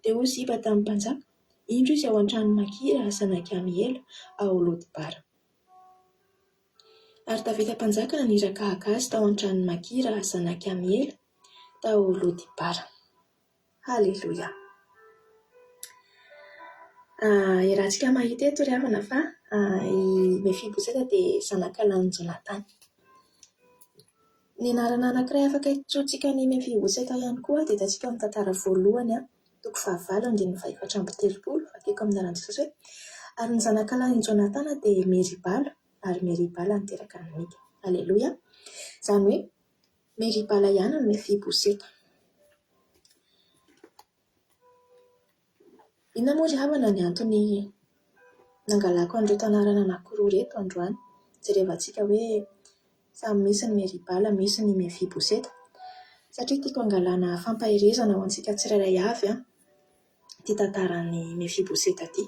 Dia hoy Ziba tamin'ny mpanjaka, Indro izy ao an-tranon'i Makira, zanak'i Amiela, ao Lodebara. Ary Davida mpanjaka naniraka haka azy tao an-tranon'i Makira, zanak'i Amiela, tao Lodebara. Haleloia! Iarahantsika mahita eto ry havana fa i Mefiboseta dia zanakalahin'i Jonatana. Ny anarana anankiray afaka iantsoantsika an'i Mefiboseta ihany koa dia hitantsika ao amin'ny tantara voalohany, toko fahavalo andininy faha-34, vakiko amin'ny anaran'i Jesosy hoe, Ary ny zanakalahin'i Jonatana dia Meribala, ary Meribala niteraka an'i Mika. Aleloia! Izany hoe Meribala ihany no Mefiboseta. Inona moa ry havana ny antony nangalako an'ireto anarana anankiroa ireto androany? Jerevantsika hoe samy misy ny Meribala, misy ny Mefiboseta. Satria tiako hangalana fampaherezana ho antsika tsirairay avy ity tantaran'i Mefiboseta ity.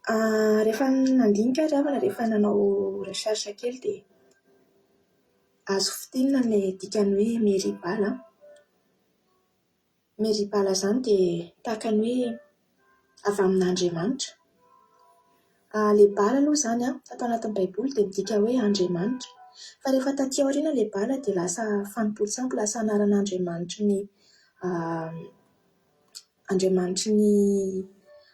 Rehefa nandinika aho ry havana, rehefa nanao recherche kely dia azo fintinina ilay dikan'ny hoe Meribala. Meribala izany dia tahaka ny hoe avy amin'Andriamanitra. Ilay Bala aloha izany tato anatin'ny Baiboly dia midika hoe Andriamanitra. Fa rehefa taty aoriana ilay Bala dia lasa fanompoan-tsampy, lasa anaran'andriamanitry ny andriamanitry ny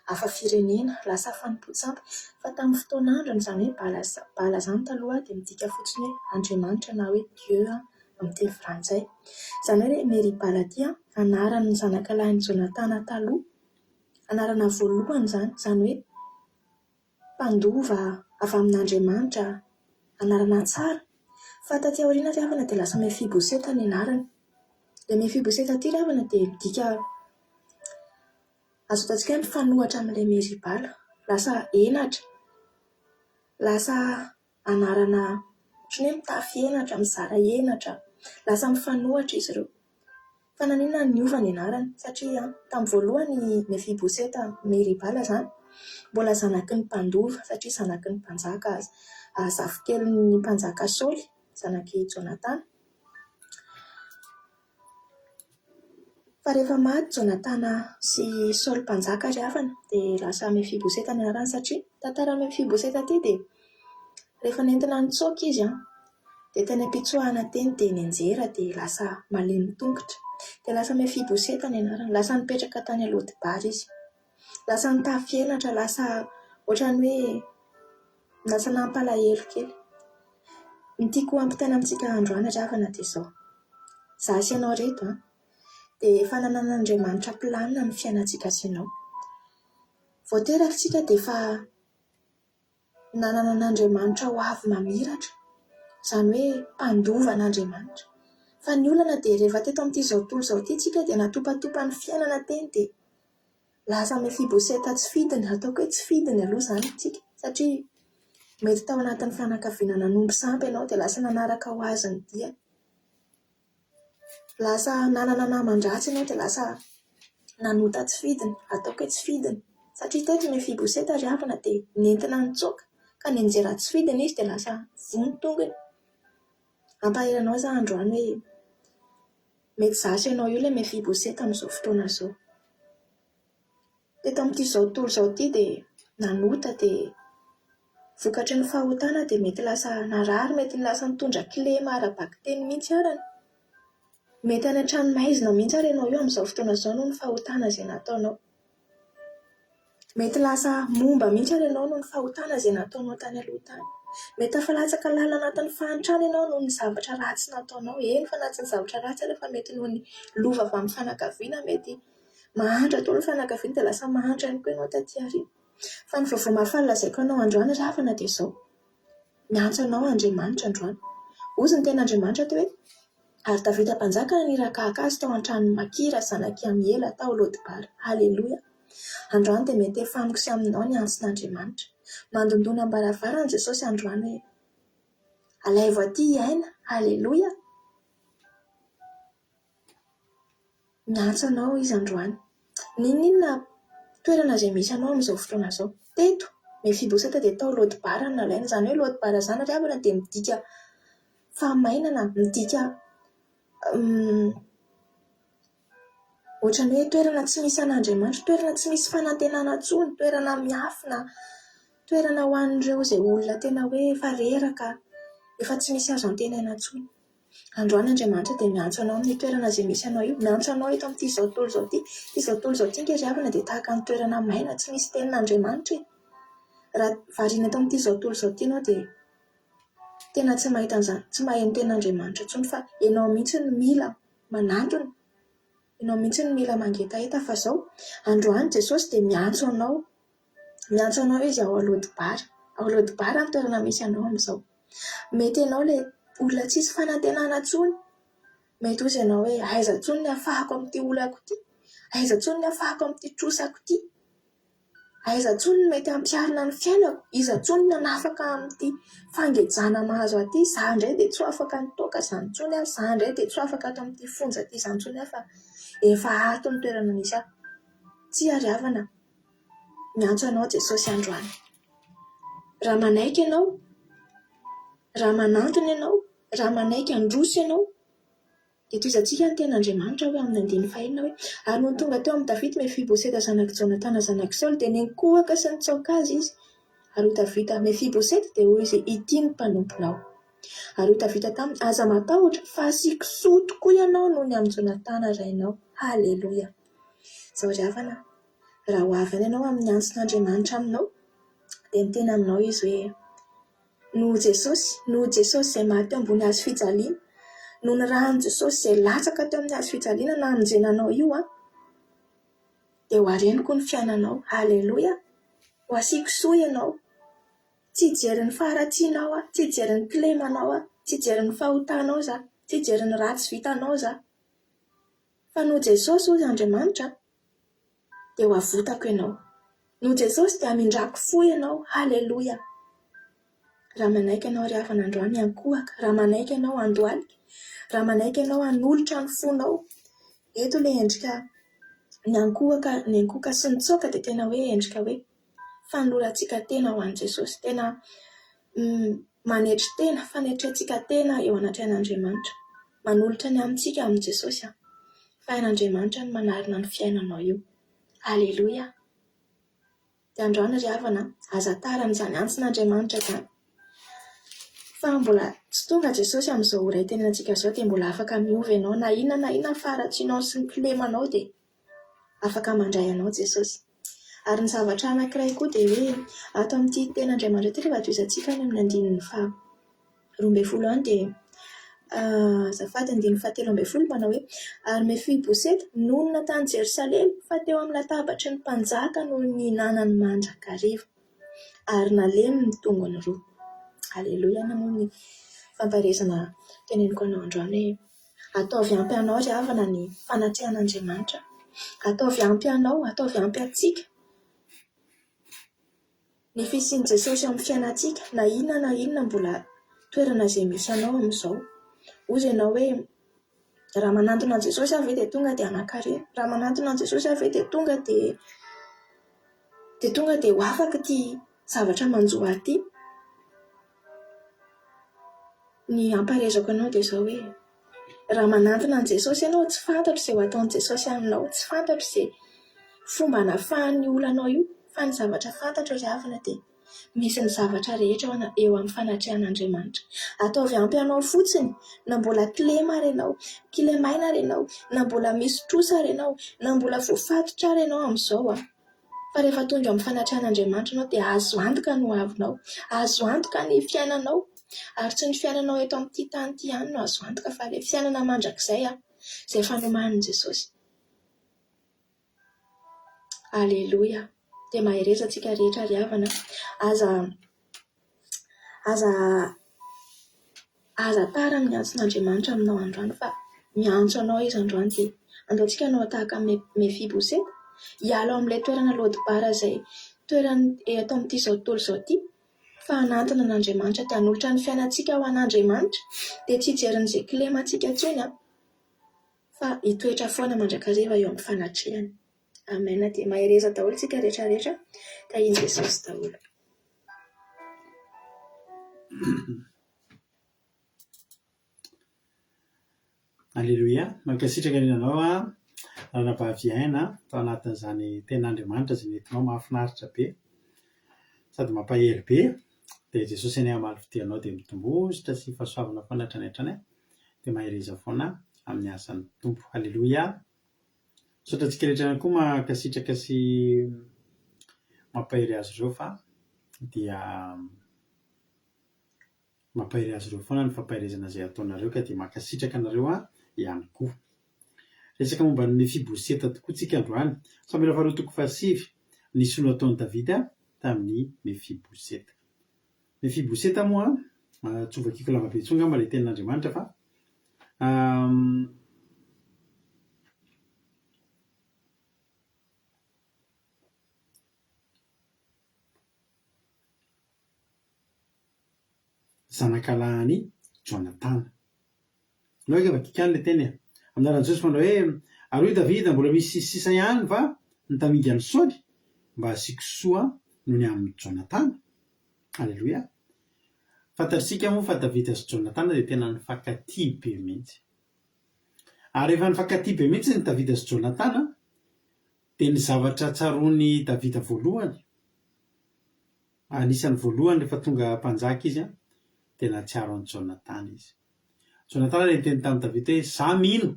hafa firenena, lasa fanompoan-tsampy. Fa tamin'ny fotoan'androny izany hoe Bala Bala izany taloha dia midika fotsiny hoe Andriamanitra na hoe Dieu amin'ny teny frantsay. Izany hoe ilay Meribala ity anaran'ny zanakalahin'i Jonatana taloha. Anarana voalohany izany, izany hoe mpandova avy amin'Andriamanitra, anarana tsara. Fa taty aoriana ry havana dia lasa Mefiboseta ny anarany. Ilay Mefiboseta ity ry havana dia midika, azo ataontsika hoe mifanohitra amin'ilay Meribala. Lasa henatra, lasa anarana ohatran'ny hoe mitafy henatra, mizara henatra. Lasa mifanohitra izy ireo. Fa naninona no niova ny anarany? Satria tamin'ny voalohany i Mefiboseta Meribala izany mbola zanaky ny mpandova satria zanaky ny mpanjaka, zafikelin'ny mpanjaka Saoly, zanak'i Jonatana. Fa rehefa maty Jonatana sy Saoly mpanjaka ry havana dia lasa Mefiboseta ny anarany satria tantaran'i Mefiboseta ity dia rehefa nentina nitsoaka izy dia teny am-pitsoahana teny dia nianjera dia lasa malemy tongotra. Dia lasa Mefiboseta ny anarany, lasa nipetraka tany Lodibara izy. Lasa nitafy henatra, lasa ohatran'ny hoe lasa nampalahelo kely. Ny tiako hampitaina amintsika androany ry havana dia izao, izaho sy ianao ireto an, dia efa nananan'Andriamanitra planina ny fiainantsika sy ianao. Vao teraka isika dia efa nanana an'Andriamanitra ho avy mamiratra, izany hoe mpandova an'Andriamanitra. Fa ny olana dia rehefa teto amin'ity izao tontolo izao ity isika dia natopatopan'ny fiainana teny dia lasa Mefiboseta tsy fidiny, ataoko hoe tsy fidiny aloha izany isika satria mety tao anatin'ny fianakaviana nanompo sampy ianao dia lasa nanaraka ho azy ny diany. Lasa nanana naman-dratsy ianao dia lasa nanota tsy fidiny, ataoko hoe tsy fidiny. Satria teto i Mefiboseta ry havana dia nentina nitsoaka ka nianjera tsy fidiny izy dia lasa voa ny tongony. Hampahery anao izaho androany hoe mety izaho sy ianao io ilay Mefiboseta amin'izao fotoana izao. Teto amin'ity izao tontolo izao ity dia nanota dia vokatry ny fahotana dia mety lasa narary, mety lasa nitondra kilema ara-bakiteny mihitsy arany. Mety any an-tranomaizina mihitsy ary ianao io amin'izao fotoana izao noho ny fahotana izay nataonao. Mety lasa momba mihitsy ary ianao noho ny fahotana izay nataonao tany aloha tany. Mety tafalatsaka lalina anatin'ny fahantrana ianao noho ny zavatra ratsy nataonao. Eny fa na tsy ny zavatra ratsy ary fa mety noho ny lova avy amin'ny fianakaviana mety Mahantra daholo ny fianakaviana dia lasa mahantra ihany koa ianao taty aoriana. Fa ny vaovao mahafaly lazaiko anao androany ry havana dia izao, miantso anao Andriamanitra androany. Hozy ny tenin'Andriamanitra teo hoe, Ary Davida mpanjaka naniraka haka azy tao an-tranon'i Makira zanak'i Amiela tao Lodebara. Haleloia! Androany dia mety efa amiko sy aminao ny antson'Andriamanitra. Mandondona am-baravarana Jesosy androany hoe, Alaivo aty i aina. Haleloia! Miantso anao izy androany. N'inon'inona toerana izay misy anao amin'izao fotoana izao. Teto, Mefiboseta dia tao Lodibara no nalaina. Izany hoe Lodibara izany ry havana dia midika fahamainana, midika ohatran'ny hoe toerana tsy misy an'Andriamanitra, toerana tsy misy fanantenana intsony, toerana miafina, toerana ho an'ireo izay olona tena hoe efa reraka, efa tsy misy azo antenaina intsony. Androany Andriamanitra dia miantso anao amin'ny toerana izay misy anao io. Miantso anao eto amin'ity izao tontolo izao ity. Ity izao tontolo izao ity ange ry havana dia tahaka ny toerana maina tsy misy tenin'Andriamanitra e. Raha variana eto amin'ity izao tontolo izao ity ianao dia tena tsy mahita an'izany, tsy maheno tenin'Andriamanitra intsony fa ianao mihitsy no mila manantona, ianao mihitsy no mila mangetaheta fa izao, androany Jesosy dia miantso anao Miantso anao izy ao Lodibara. Ao Lodibara ny toerana misy anao amin'izao. Mety ianao ilay olona tsisy fanantenana intsony. Mety hozy ianao hoe aiza intsony ny hahafahako amin'ity olako ity? Aiza intsony ny hahafahako amin'ity trosako ity? Aiza intsony ny mety hampiharina ny fiainako? Iza intsony ny hanafaka amin'ity fangejana mahazo ahy ity? Izaho indray dia tsy ho afaka nitoaka izany intsony aho. Izaho indray dia tsy ho afaka ato amin'ity fonja ity izany intsony aho fa efa ato ny toerana misy ahy. Tsia ry havana. Miantso anao Jesosy androany. Raha manaiky ianao, raha manantona ianao, raha manaiky handroso ianao, dia tohizantsika ny tenin'Andriamanitra hoe amin'ny andininy fahenina hoe, Ary nony tonga teo amin'i Davida Mefiboseta zanak'i Jonatana zanak'i Saoly, dia niankohoka sy nitsaoka azy izy. Ary hoy Davida, Mefiboseta, dia hoy izy, Ity ny mpanomponao. Ary hoy Davida taminy, Aza matahotra, fa asiako soa tokoa ianao noho ny amin'i Jonatana rainao. Haleloia! Izao ry havana, raha ho avy any ianao amin'ny antson'Andriamanitra aminao, dia miteny aminao Izy hoe, Noho Jesosy, noho Jesosy izay maty teo ambony hazo fijaliana, noho ny ràn'i Jesosy izay latsaka teo amin'ny hazo fijaliana namonjena anao io an, dia ho areniko ny fiainanao. Aleloia! Ho asiako soa ianao. Tsy hijery ny faharatsianao aho, tsy hijery ny kilemanao aho, tsy hijery ny fahotanao izaho, tsy hijery ny ratsy vitanao izaho. Fa noho Jesosy, hoy Andriamanitra, dia ho avotako ianao. Noho Jesosy dia hamindrako fo ianao. Haleloia! Raha manaiky ianao ry havana androany hiankohoka, raha manaiky ianao handohalika, raha manaiky ianao hanolotra ny fonao, eto ilay endrika niankohoka, niankohoka sy nitsoaka dia tena hoe endrika hoe fanolorantsika tena ho an'i Jesosy, tena manetry tena, fanetrentsika tena eo anatrehan'Andriamanitra. Manolotra ny amintsika amin'i Jesosy aho. Fa hain'Andriamanitra ny manarina ny fiainanao io. Aleloia! Dia androany ry havana, aza tara amin'izany antson'Andriamanitra izany. Fa mbola tsy tonga Jesosy amin'izao ora itenenantsika izao dia mbola afaka miova ianao na inona na inona ny faharatsianao sy ny kilemanao dia afaka mandray anao Jesosy. Ary ny zavatra anankiray koa dia hoe ato amin'ity tenin'Andriamanitra ity rehefa tohizantsika any amin'ny andininy faha 12 any dia azafady andininy faha 13 manao hoe ary Mefiboseta nonina tany Jerosalema fa teo amin'ny latabatry ny mpanjaka no nihinanany mandrakariva ary nalemy ny tongony roa. Aleloia Inona moa ny fampaherezana teneniko anao androany hoe Ataovy ampy anao ry havana ny fanatrehan'Andriamanitra. Ataovy ampy anao, ataovy ampy antsika ny fisian'i Jesosy eo amin'ny fiainantsika, na inona na inona mbola toerana izay misy anao amin'izao. Hozy ianao hoe, raha manantona an'i Jesosy aho ve dia tonga dia hanan-karena? Raha manantona an'i Jesosy aho ve dia tonga dia dia tonga dia ho afaka ity zavatra manjo ahy ity? Ny hampaherezako anao dia izao hoe, raha manantona an'i Jesosy ianao, tsy fantatro izay ho ataon'i Jesosy aminao, tsy fantatro izay fomba hanafahany io olanao io, fa ny zavatra fantatro ry havana dia misy ny zavatra rehetra eo amin'ny fanatrehan'Andriamanitra. Ataovy ampy anao fotsiny na mbola kilema ary ianao, kilemaina ary ianao, na mbola misy trosa ary ianao, na mbola voafatotra ary ianao amin'izao an! Fa rehefa tonga eo amin'ny fanatrehan'Andriamanitra ianao dia azo antoka ny hoavinao, azo antoka ny fiainanao. Ary tsy ny fiainanao eto amin'ity tany ity ihany no azo antoka fa ilay fiainana mandrakizay izay efa nomanin'i Jesosy. Aleloia. Dia mahereza antsika rehetra ry havana. Aza Aza aza tara amin'ny antson'Andriamanitra aminao androany fa miantso anao Izy androany dia andao tsika hanao tahaka an'i Mefiboseta, hiala ao amin'ilay toerana Lodibara izay toerana eto amin'ity izao tontolo izao ity fa hanantona an'Andriamanitra dia hanolotra ny fiainantsika ho an'Andriamanitra dia tsy hijery an'izay kilemantsika intsony an, fa hitoetra foana mandrakariva eo amin'ny fanatrehany. Amen dia mahereza daholo tsika rehetra rehetra tahin'i Jesosy daholo.
Aleloia! Mankasitraka indrindra anao Ranabavy Aina tao anatin'izany tenin'Andriamanitra izay nentinao mahafinaritra be sady mampahery be. Dia Jesosy anie hamaly fitia anao dia mitombozotra sy fahasoavana foana hatrany hatrany dia mahereza foana amin'ny asan'ny Tompo. Aleloia! Misaotra antsika rehetra ihany koa mankasitraka sy mampahery azy ireo fa dia mampahery azy ireo foana ny fampaherezana izay ataonareo ka dia mankasitraka anareo aho ihany koa. Resaka momba ny Mefiboseta tokoa tsika androany. Samoela faharoa toko fahasivy, ny soa nataon'i Davida tamin'i Mefiboseta. Mefiboseta moa, tsy ho vakiako lava be intsony angamba ilay tenin'Andriamanitra fa Zanakalahin'i Jonatana. Aleo ange vakiko ihany ilay teny e. Amin'ny anaran'i Jesosy manao hoe, Ary hoy Davida, Mbola misy sisa ihany va ny tamingan'i Saoly, mba hasiako soa noho ny amin'i Jonatana? Aleloia! Fantatr'isika moa fa Davida sy Jonatana dia tena nifankatia be mihitsy. Ary rehefa nifankatia be mihitsy ny Davida sy Jonatana, dia ny zavatra tsaroan'i Davida voalohany. Anisan'ny voalohany rehefa tonga mpanjaka izy dia nahatsiaro an'i Jonatana izy. Jonatana dia niteny tamin'i Davida hoe, Izaho mino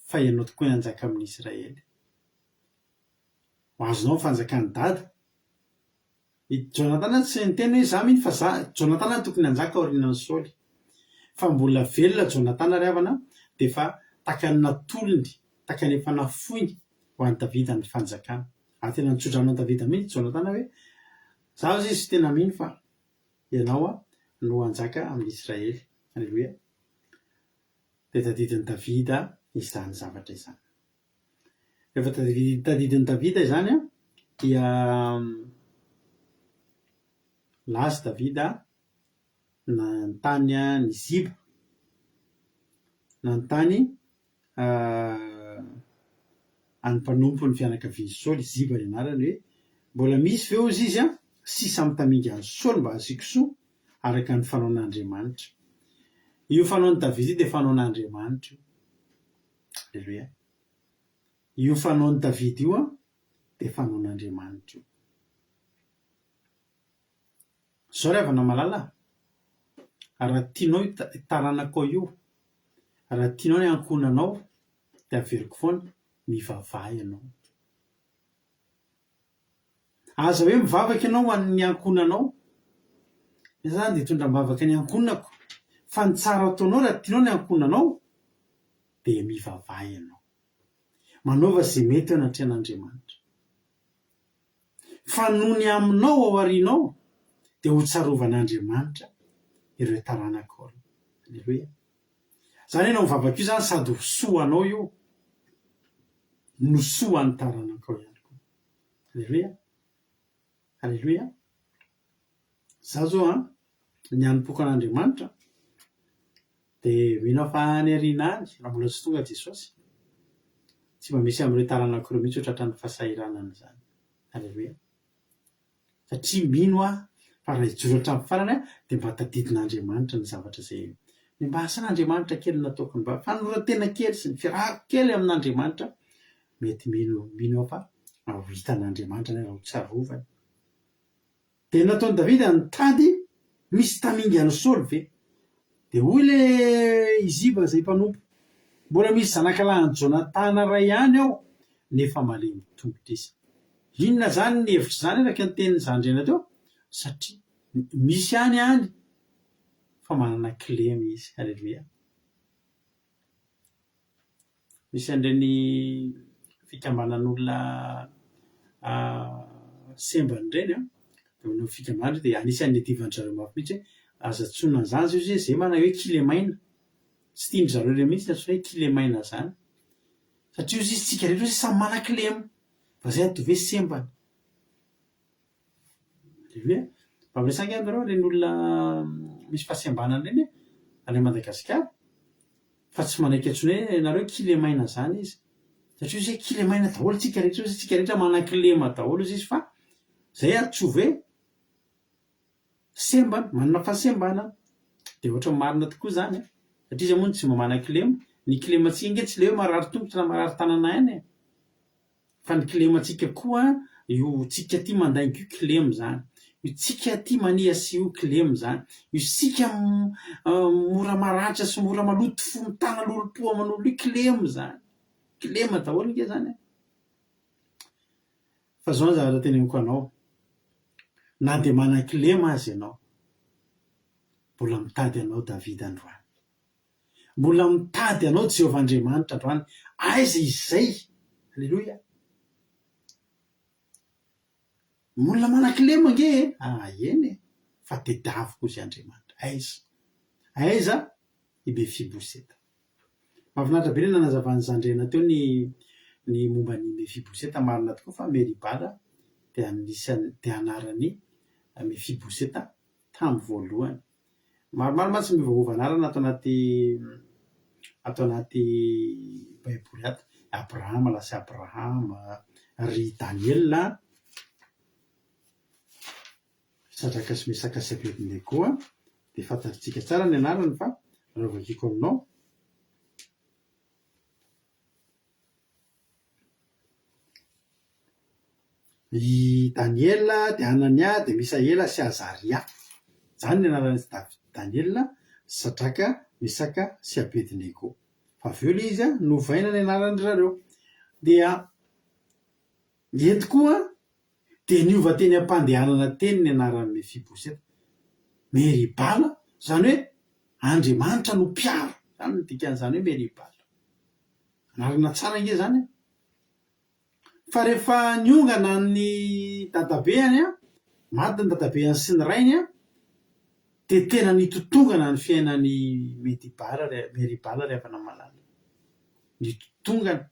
fa ianao tokoa ny hanjaka amin'i Israely. Ho azonao ny fanjakan'i Dada. I Jonatana tsy niteny hoe izaho mino fa za, Jonatana no tokony hanjaka aorianan'i Saoly. Fa mbola velona Jonatana ry havana dia efa takany natolony, takany efa nafoiny ho an'i Davida ny fanjakana. Ary tena nitsodrano an'i Davida mihitsy Jonatana hoe, Izaho hozy izy tena mino fa ianao no hanjaka amin'i Israely. Aleloia. Dia tadidin'i Davida izany zavatra izany. Rehefa tadidin'i Davida izany dia lasa Davida nanontany an'i Ziba, nanontany an'ny mpanompon'ny fianakavian'i Saoly, Ziba ny anarany, hoe, Mbola misy ve hozy izy sisa amin'ny tamingan'i Saoly mba hasiako soa, araka ny fanaon'Andriamanitra? Io fanaon'i Davida io dia fanaon'Andriamanitra io. Aleloia. Io fanaon'i Davida io dia fanaon'Andriamanitra io. Izao ry havana malala a, raha tianao io taranakao io, raha tianao ny ankohonanao dia averiko foana, mivavaha ianao. Aza hoe mivavaka ianao ho an'ny ankohonanao, izaho izany dia hitondra am-bavaka ny ankohonako, fa ny tsara ataonao raha tianao ny ankohonanao dia mivavaha ianao. Manaova izay mety eo anatrehan'Andriamanitra. Fa noho ny aminao ao aoriana ao dia ho tsarovan'Andriamanitra ireo taranakao ireo. Aleloia. Izany ianao mivavaka io izany sady ho soa ho anao io no soa ho an'ny taranakao ihany koa. Aleloia. Aleloia. Za zao an, ny hanompoako an'Andriamanitra dia mino aho fa any aoriana any, raha mbola tsy tonga Jesosy, tsy mba misy amin'ireo taranako ireo mihitsy ho tratran'ny fahasahiranana izany. Aleloia. Satria mino aho fa raha hijoro hatramin'ny farany aho dia mba tadidin'Andriamanitra ny zavatra izay ny mba asan'Andriamanitra kely nataoko, ny mba fanoloran-tena kely sy ny fiarahako kely amin'Andriamanitra, mety mino mino aho fa ho hitan'Andriamanitra na ho tsarovany. Dia nataon'i Davida nitady misy tamingan'i Saoly ve? Dia hoy ilay i Ziba izay mpanompo, Mbola misy zanakalahin'i Jonatana iray ihany ao, nefa malemy tongotra izy. Inona izany ny hevitr'izany araka ny tenin'i Zandriana teo? Satria misy ihany any fa manana kilema izy. Aleloia. Misy an'ireny fikambanan'olona sembana ireny an, dia manao fikambanana dia anisan'ny niadivan-dry zareo mafy mihitsy hoe aza antsoina an'izany izao izy hoe izay manao hoe kilemaina. Tsy tian-dry zareo ireny mihitsy ny antsoina hoe kilemaina izany. Satria hozy izy tsika rehetra hozy samy manan-kilema fa izay ataovy hoe sembana. Aleloia. Mba miresaka ange nareo ireny olona misy fahasembanana ireny e, any Madagasikara, fa tsy manaiky antsoina hoe nareo kilemaina zany izy. Satria ozy hoe kilemaina daholo tsika rehetra ozy, tsika rehetra manan-kilema daholo ozy izy fa zay antsovo hoe sembana, manana fahasembanana. Dia ohatran'ny marina tokoa izany an, satria iza moa no tsy mba manan-kilema? Ny kilemantsika ange tsy ilay hoe marary tongotra na marary tanana ihany e. Fa ny kilemantsika koa io tsika tia mandainga io kilema izany, io tsika tia maniasia io kilema izany, io sika mora maratra sy mora maloto fo mitana lolompo aman'olona io kilema izany, kilema daholo ange izany e! Fa izao ny zavatra teneniko anao, na dia manan-kilema aza ianao, mbola mitady anao Davida androany. Mbola mitady anao Jehovah Andriamanitra androany. Aiza izy izay? Aleloia. Ny olona manan-kilema ange e! Ah, eny e! Fa tediaviko hozy Andriamanitra. Aiza? Aiza i Mefiboseta? Mahafinaritra be ny nanazavan'i Zandriana teo ny ny momba an'i Mefiboseta. Marina tokoa fa Meribala dia anisan'ny dia anaran'i Mefiboseta tamin'ny voalohany. Maromaro mantsy miovaova anarana ato anaty ato anaty baiboly ato. Abrahama lasa Abrahama, ry Daniela, Sadraka sy Mesaka sy Abednego dia fantatritsika tsara ny anarany fa raha vakiko aminao. I Daniela, dia Hanania, dia Misaela sy Azaria. Izany ny anaran'i Daniela, Sadraka, Mesaka sy Abednego. Fa avy eo ilay izy novaina ny anaran-dry zareo. Dia eto koa dia niova teny am-pandehanana teny ny anaran'i Mefiboseta. Meribala, izany hoe Andriamanitra no mpiaro. Izany no dikan'izany hoe Meribala. Anarana tsara ange izany e! Fa rehefa niongana ny dadabeany, maty ny dadabeany sy ny rainy, dia tena nitotongana ny fiainan'i Medibala, Meribala ry havana malala. Nitotongana.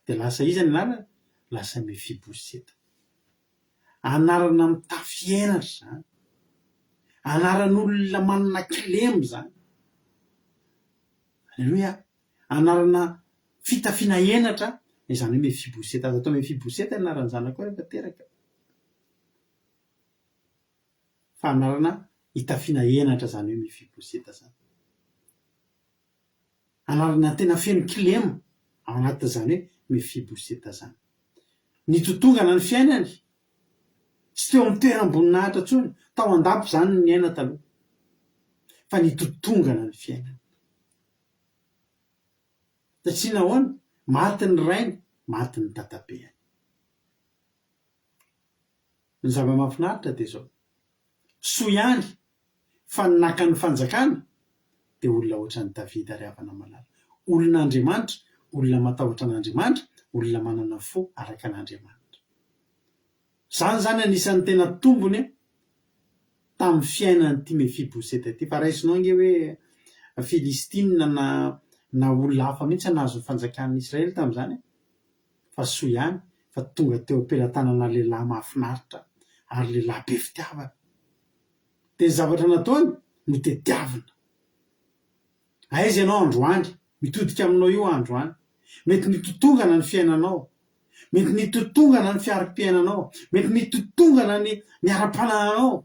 Dia lasa iza ny anarany? Lasa Mefiboseta. Anarana mitafy henatra izany. Anaran'olona manana kilema izany. Aleloia. Anarana fitafiana henatra, izany hoe Mefiboseta. Aza atao Mefiboseta ny anaran'ny zanakao rehefa teraka. Fa anarana itafiana henatra izany hoe Mefiboseta izany. Anarana tena feno kilema ao anatin'izany hoe Mefiboseta izany. Nitotongana ny fiainany, tsy teo amin'ny toeram-boninahitra intsony, tao an-dapa izany no niaina taloha, fa nitotongana ny fiainany. Satria nahoana? Maty ny rainy, maty ny dadabeany. Ny zava-mahafinaritra dia izao, soa ihany fa ny naka ny fanjakana dia olona ohatran'i Davida ry havana malala. Olon'Andriamanitra, olona matahotra an'Andriamanitra, olona manana fo araka an'Andriamanitra. Izany izany anisan'ny tena tombony tamin'ny fiainan'ity Mefiboseta ity. Fa raisinao ange hoe Filistina na na olona hafa mihitsy nahazo ny fanjakan'ny Israely tamin'izany e! Fa soa ihany fa tonga teo am-pelatanana lehilahy mahafinaritra ary lehilahy be fitiavana. Dia ny zavatra nataony no tediavina. Aiza ianao androany? Mitodika aminao io aho androany. Mety nitotongana ny fiainanao. Mety nitotongana ny fiarim-piainanao. Mety nitotongana ny ny ara-panananao.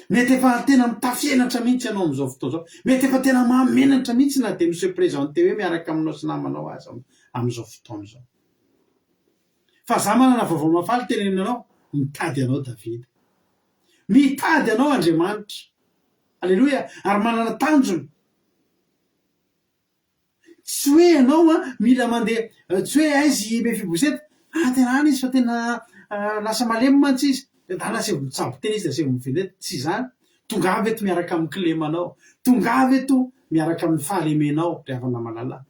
Mety efa tena mitafy henatra mihitsy ianao amin'izao fotoana izao. Mety efa tena mahamenatra mihitsy na dia mi-se présenter hoe miaraka aminao sy namanao aza amin'izao fotoana izao. Fa za manana vaovao mahafaly tenenina anao, mitady anao Davida. Mitady anao Andriamanitra. Aleloia! Ary manana tanjona. Tsy hoe ianao an, mila mandeha, tsy hoe aiza i Mefiboseta, ah tena any izy fa tena lasa malemy mantsy izy, dia ndana asaivo mitsabo tena izy dia asaivo mivelona eto, tsy izany. Tongava eto miaraka amin'ny kilemanao, tongava eto miaraka amin'ny fahalemenao ry havana malala.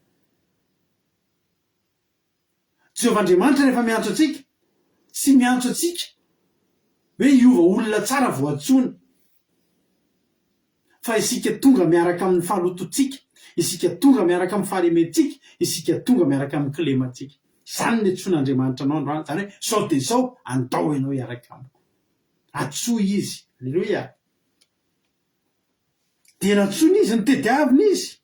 Jehovah Andriamanitra rehefa miantso antsika, tsy miantso antsika hoe hiova olona tsara vao antsoiny, fa isika tonga miaraka amin'ny fahalotoantsika, isika tonga miaraka amin'ny fahalementsika, isika tonga miaraka amin'ny kilemantsika. Izany no niantsoan'Andriamanitra anao androany, izany hoe izao dia izao, andao ianao hiaraka amiko. Antsoy Izy. Aleloia. Dia nantsoina izy, notediavina izy.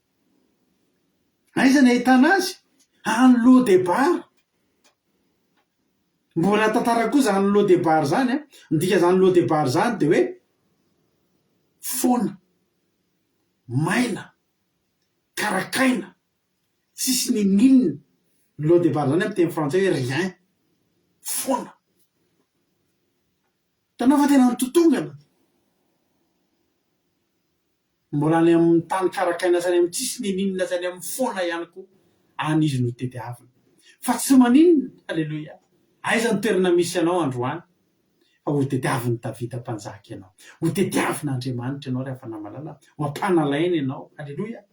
Aiza ny ahitana azy? Any Lodebar. Mbola tantara koa izany Lodebar izany an. Ny dikan'izany Lodebar izany dia hoe foana, maina, karakaina, tsisy n'inon'inona. Ny Lodebar izany amin'ny teny frantsay hoe rien, foana. Hitanao fa tena nitotongana. Mbola any amin'ny tany karakaina sy any amin'ny tsisy n'inon'inona sy any amin'ny foana ihany koa any izy no tediavina. Fa tsy maninona, Aleloia! Aiza ny toerana misy anao androany? Fa ho tediavin'i Davida mpanjaka ianao. Ho tediavin'Andriamanitra ianao ry havana malala. Ho ampanalaina ianao. Aleloia!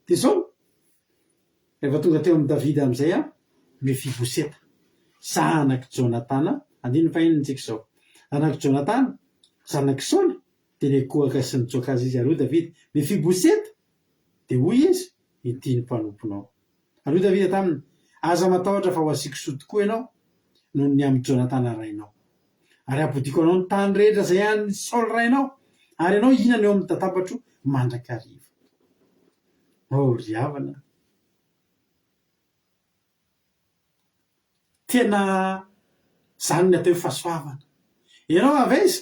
Dia izao, Rehefa tonga teo amin'i Davida amin'izay aho, Mefiboseta, zanak'i Jonatana, andininy fahenina isika izao, zanak'i Jonatana, zanak'i Saoly, dia nikohaka sy nitsoaka azy izy. Ary hoy Davida, Mefiboseta! Dia hoy izy, Ity ny mpanomponao. Ary hoy Davida taminy, Aza matahotra fa ho asiako soa tokoa ianao noho ny amin'i Jonatana rainao. Ary hampodiako anao ny tany rehetra izay an'i Saoly rainao, ary ianao hihinana eo amin'ny tatabatro mandrakariva. Oh ry havana a! Tena zany ny atao hoe fahasoavana. Ianao avy aiza?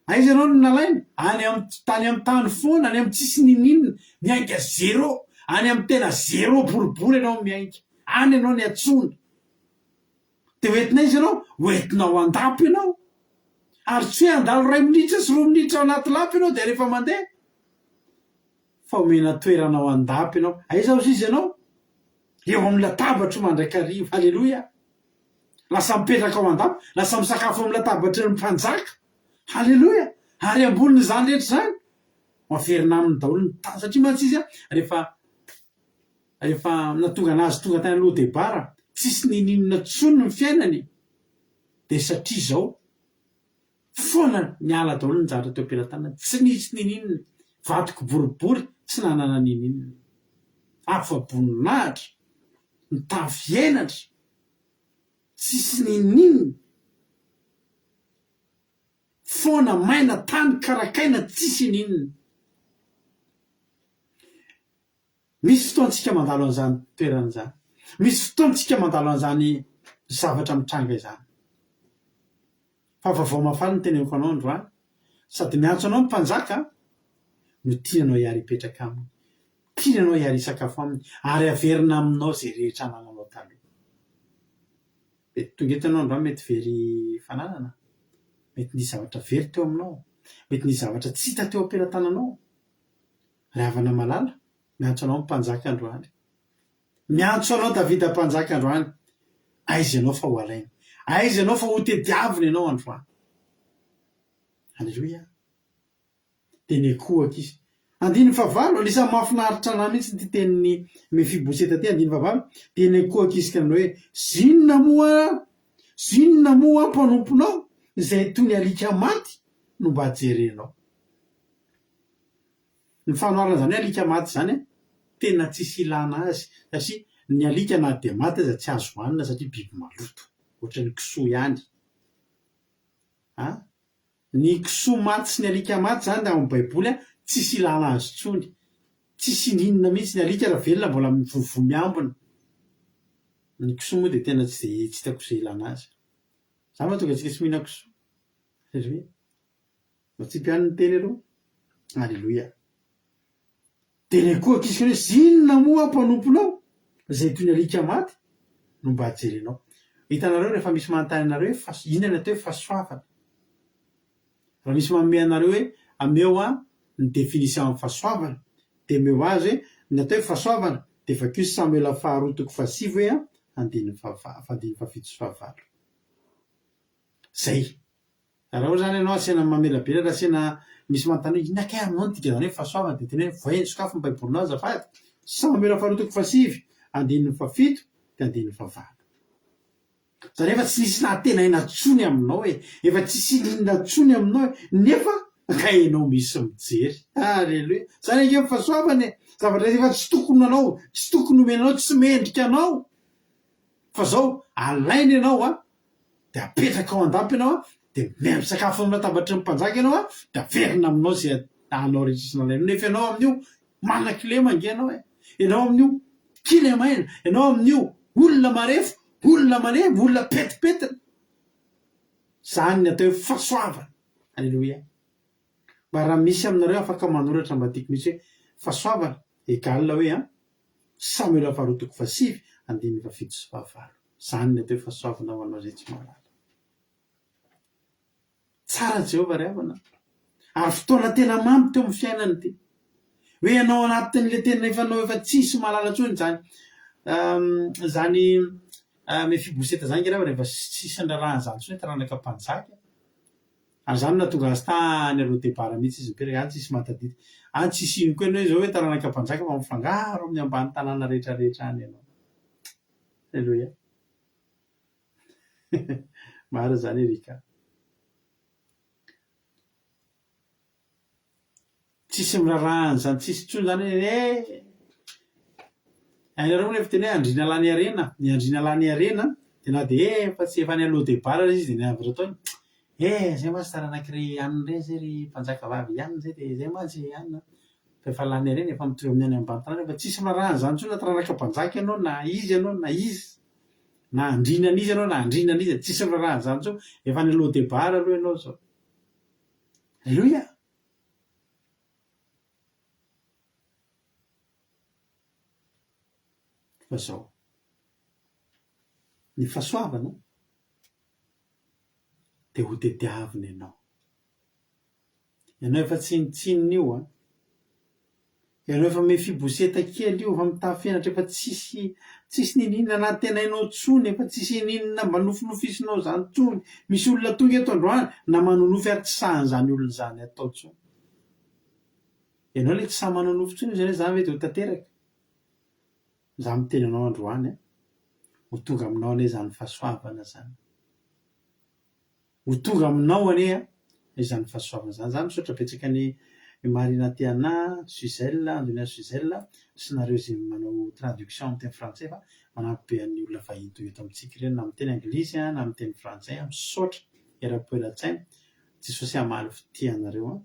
Aiza ianao no nalaina? Any am tany am tany foana, any am tsisy ninoninona, miainga zéro, any am tena zéro boribory ianao miainga. Any ianao niantsoana. Dia ho entina aiza ianao? Ho entina ao an-dapa ianao. Ary tsy hoe handalo iray minitra sy roa minitra ao anaty lapa ianao dia rehefa mandeha. Fa omena toerana ao an-dapa ianao. Aiza hozy izy ianao? Eo amin'ny latabatro mandrakariva. Aleloia! Lasa mipetraka ao an-dapa, lasa misakafo amin'ny latabatry ny mpanjaka. Aleloia! Ary ambonin'izany rehetra izany, ho averina aminy daholo ny tany. Satria mantsy izy rehefa rehefa nahatonga anazy tonga tany Lodebara, tsisy ninininona intsony ny fiainany, dia satria izao, Foana niala daholo ny zavatra teo am-pelatanany, tsy nisy ninininona, vato kiboribory tsy nanana ninininona. Afa-boninahitra, nitafy henatra, tsisy ninininona. Foana, maina, tany karakaina, tsisy ininona. Misy fotoantsika mandalo an'izany toerana izany. Misy fotoantsika mandalo an'izany zavatra mitranga izany. Fa vaovao mahafaly no teneniko anao androany, sady miantso anao ny mpanjaka no tiany anao hiary hipetraka aminy, tiany anao hiary hisakafo aminy, ary haverina aminao izay rehetra anananao taloha. Mety tonga eto ianao androany mety very fananana, mety nisy zavatra very teo aminao, mety nisy zavatra tsy hita teo am-pelatananao. Ry havana malala, miantso anao ny mpanjaka androany. Miantso anao Davida mpanjaka androany. Aiza ianao fa ho alainy. Aiza ianao fa ho tediavina ianao androany. Aleloia. Dia nikohaka izy. Andininy fahavalo, anisan'ny mahafinaritra anah mihitsy ity tenin'i Mefiboseta ity, andininy fahavalo, dia nikohaka izy ka nanao hoe, Zinona moa, zinona moa aho mpanomponao, izay toy ny alika maty no mba jerenao. Ny fanoharana izany hoe alika maty izany tena tsisy ilana azy satria ny alika na dia maty aza tsy azo hohanina satria biby maloto, ohatran'ny kisoa ihany a! Ny kisoa maty sy ny alika maty izany ao amin'ny baiboly a, tsisy ilana azy intsony, tsisy ininona mihitsy, ny alika raha velona mbola mivovoa miambina, ny kisoa moa dia tena tsy dia tsy hitako izay ilana azy. Izany mahatonga antsika tsy mihinan-kisoa. Aleloia. Matsipy ihany ny teny aloha. Aleloia. Dia nikohaka izy hoe, Zinona moa aho mpanomponao, izay toy ny alika maty no mba jerenao. Hitanareo rehefa misy manontany anareo hoe fas- inona ny atao hoe fahasoavana? Raha misy manome anareo hoe ameo ahy ny définition amin'ny fahasoavana, dia omeo azy hoe ny atao hoe fahasoavana dia vakio Samoela faharoa toko fahasivy hoe andininy faha- andininy fahafito sy fahavalo. Zay. Raha ohatra izany ianao asiana mamelabelatra, asiana misy manontany hoe inona kay aminao ny dikan'izany hoe fahasoavana dia tena hoe vohay sokafy ny baibolinao azafady. Samoela faharoa toko fahasivy, andininy fahafito dia andininy fahavalo. Izany hoe efa tsy nisy nahatenaina intsony aminao e, efa tsisy inoninona intsony aminao e, nefa kay ianao misy mijery. Aleloia. Izany ange ny fahasoavana e, zavatra efa tsy tokony anao, tsy tokony omena anao, tsy mendrika anao. Fa zao, alaina ianao an, dia apetraka ao an-dapa ianao an, dia omena misakafo amin'ny latabatry ny mpanjaka ianao an, dia averina aminao izay anao rehetra sy nalainao, nefa ianao amin'io manan-kilema ange ianao e, ianao amin'io kilemaina, ianao amin'io olona marefo, olona malemy, olona petipetina. Izany ny atao hoe fahasoavana. Aleloia. Mba raha misy aminareo afaka manoratra mba tiako mihitsy hoe fahasoavana egal hoe an, Samoela faharoa toko fahasivy andininy fahafito sy fahavalo. Izany ny atao hoe fahasoavana ho anao izay tsy mahalala. Tsara Jehovah ry havana. Ary fotoana tena mamy teo amin'ny fiainana ity. Hoe ianao anatin'ilay tena efa anao efa tsisy mahalala intsony izany izany Mefiboseta izany nge ry havana efa tsisy niraharaha an'izany intsony hoe taranaka mpanjaka. Ary izany no nahatonga azy tany aloha debara mihitsy izy mipetraka, any tsisy mahatadidy, any tsisy ino koa ianao izao hoe taranaka mpanjaka fa mifangaro amin'ny ambany tanàna rehetra rehetra any ianao. Alléluia. Marina izany Erika. Tsisy miraharaha an'izany tsisy intsony izany hoe eh! Hainareo moa ilay fiteny hoe andriana lany harena, ny andriana lany harena dia na dia eh efa tsy efa any aloha debara aza izy dia ny zavatra ataony eh zay mantsy taranak'i ry anona ireny zay ry mpanjaka vavy anona zay dia zay mantsy anona fa efa lany harena efa mitovy amin'ny any ambany tanàna efa tsisy miraharaha an'izany intsony na taranaka mpanjaka ianao na iza ianao na iza na andriana an'iza ianao na andriana an'iza tsisy miraharaha an'izany intsony efa any aloha debara aloha ianao izao. Aleloia! Fa zao, ny fahasoavana. Dia ho tediavina ianao. Ianao efa tsinontsinona io an! Ianao efa Mefiboseta kely io, efa mitafy henatra, efa tsisy tsisy niniana nantenainao intsony, efa tsisy ininona mba nofinofisinao izany intsony. Misy olona tonga eto androany na manonofy ary tsy sahin'izany olona izany atao intsony. Ianao ilay tsy sahy manonofy intsony izany hoe izany ve dia ho tanteraka? Izaho miteny anao androany an, ho tonga aminao anie izany fahasoavana izany. Ho tonga aminao anie izany fahasoavana izany. Za misaotra betsaka an'i Marina Tiana, Suzelle, Andonia Suzelle sy nareo izay manao traduction amin'ny teny frantsay fa manampy be an'ny olona vahiny tonga eto amintsika ireny na amin'ny teny anglisy na amin'ny teny frantsay. Misaotra eram-po eran-tsaina. Jesosy hamaly fitia anareo an.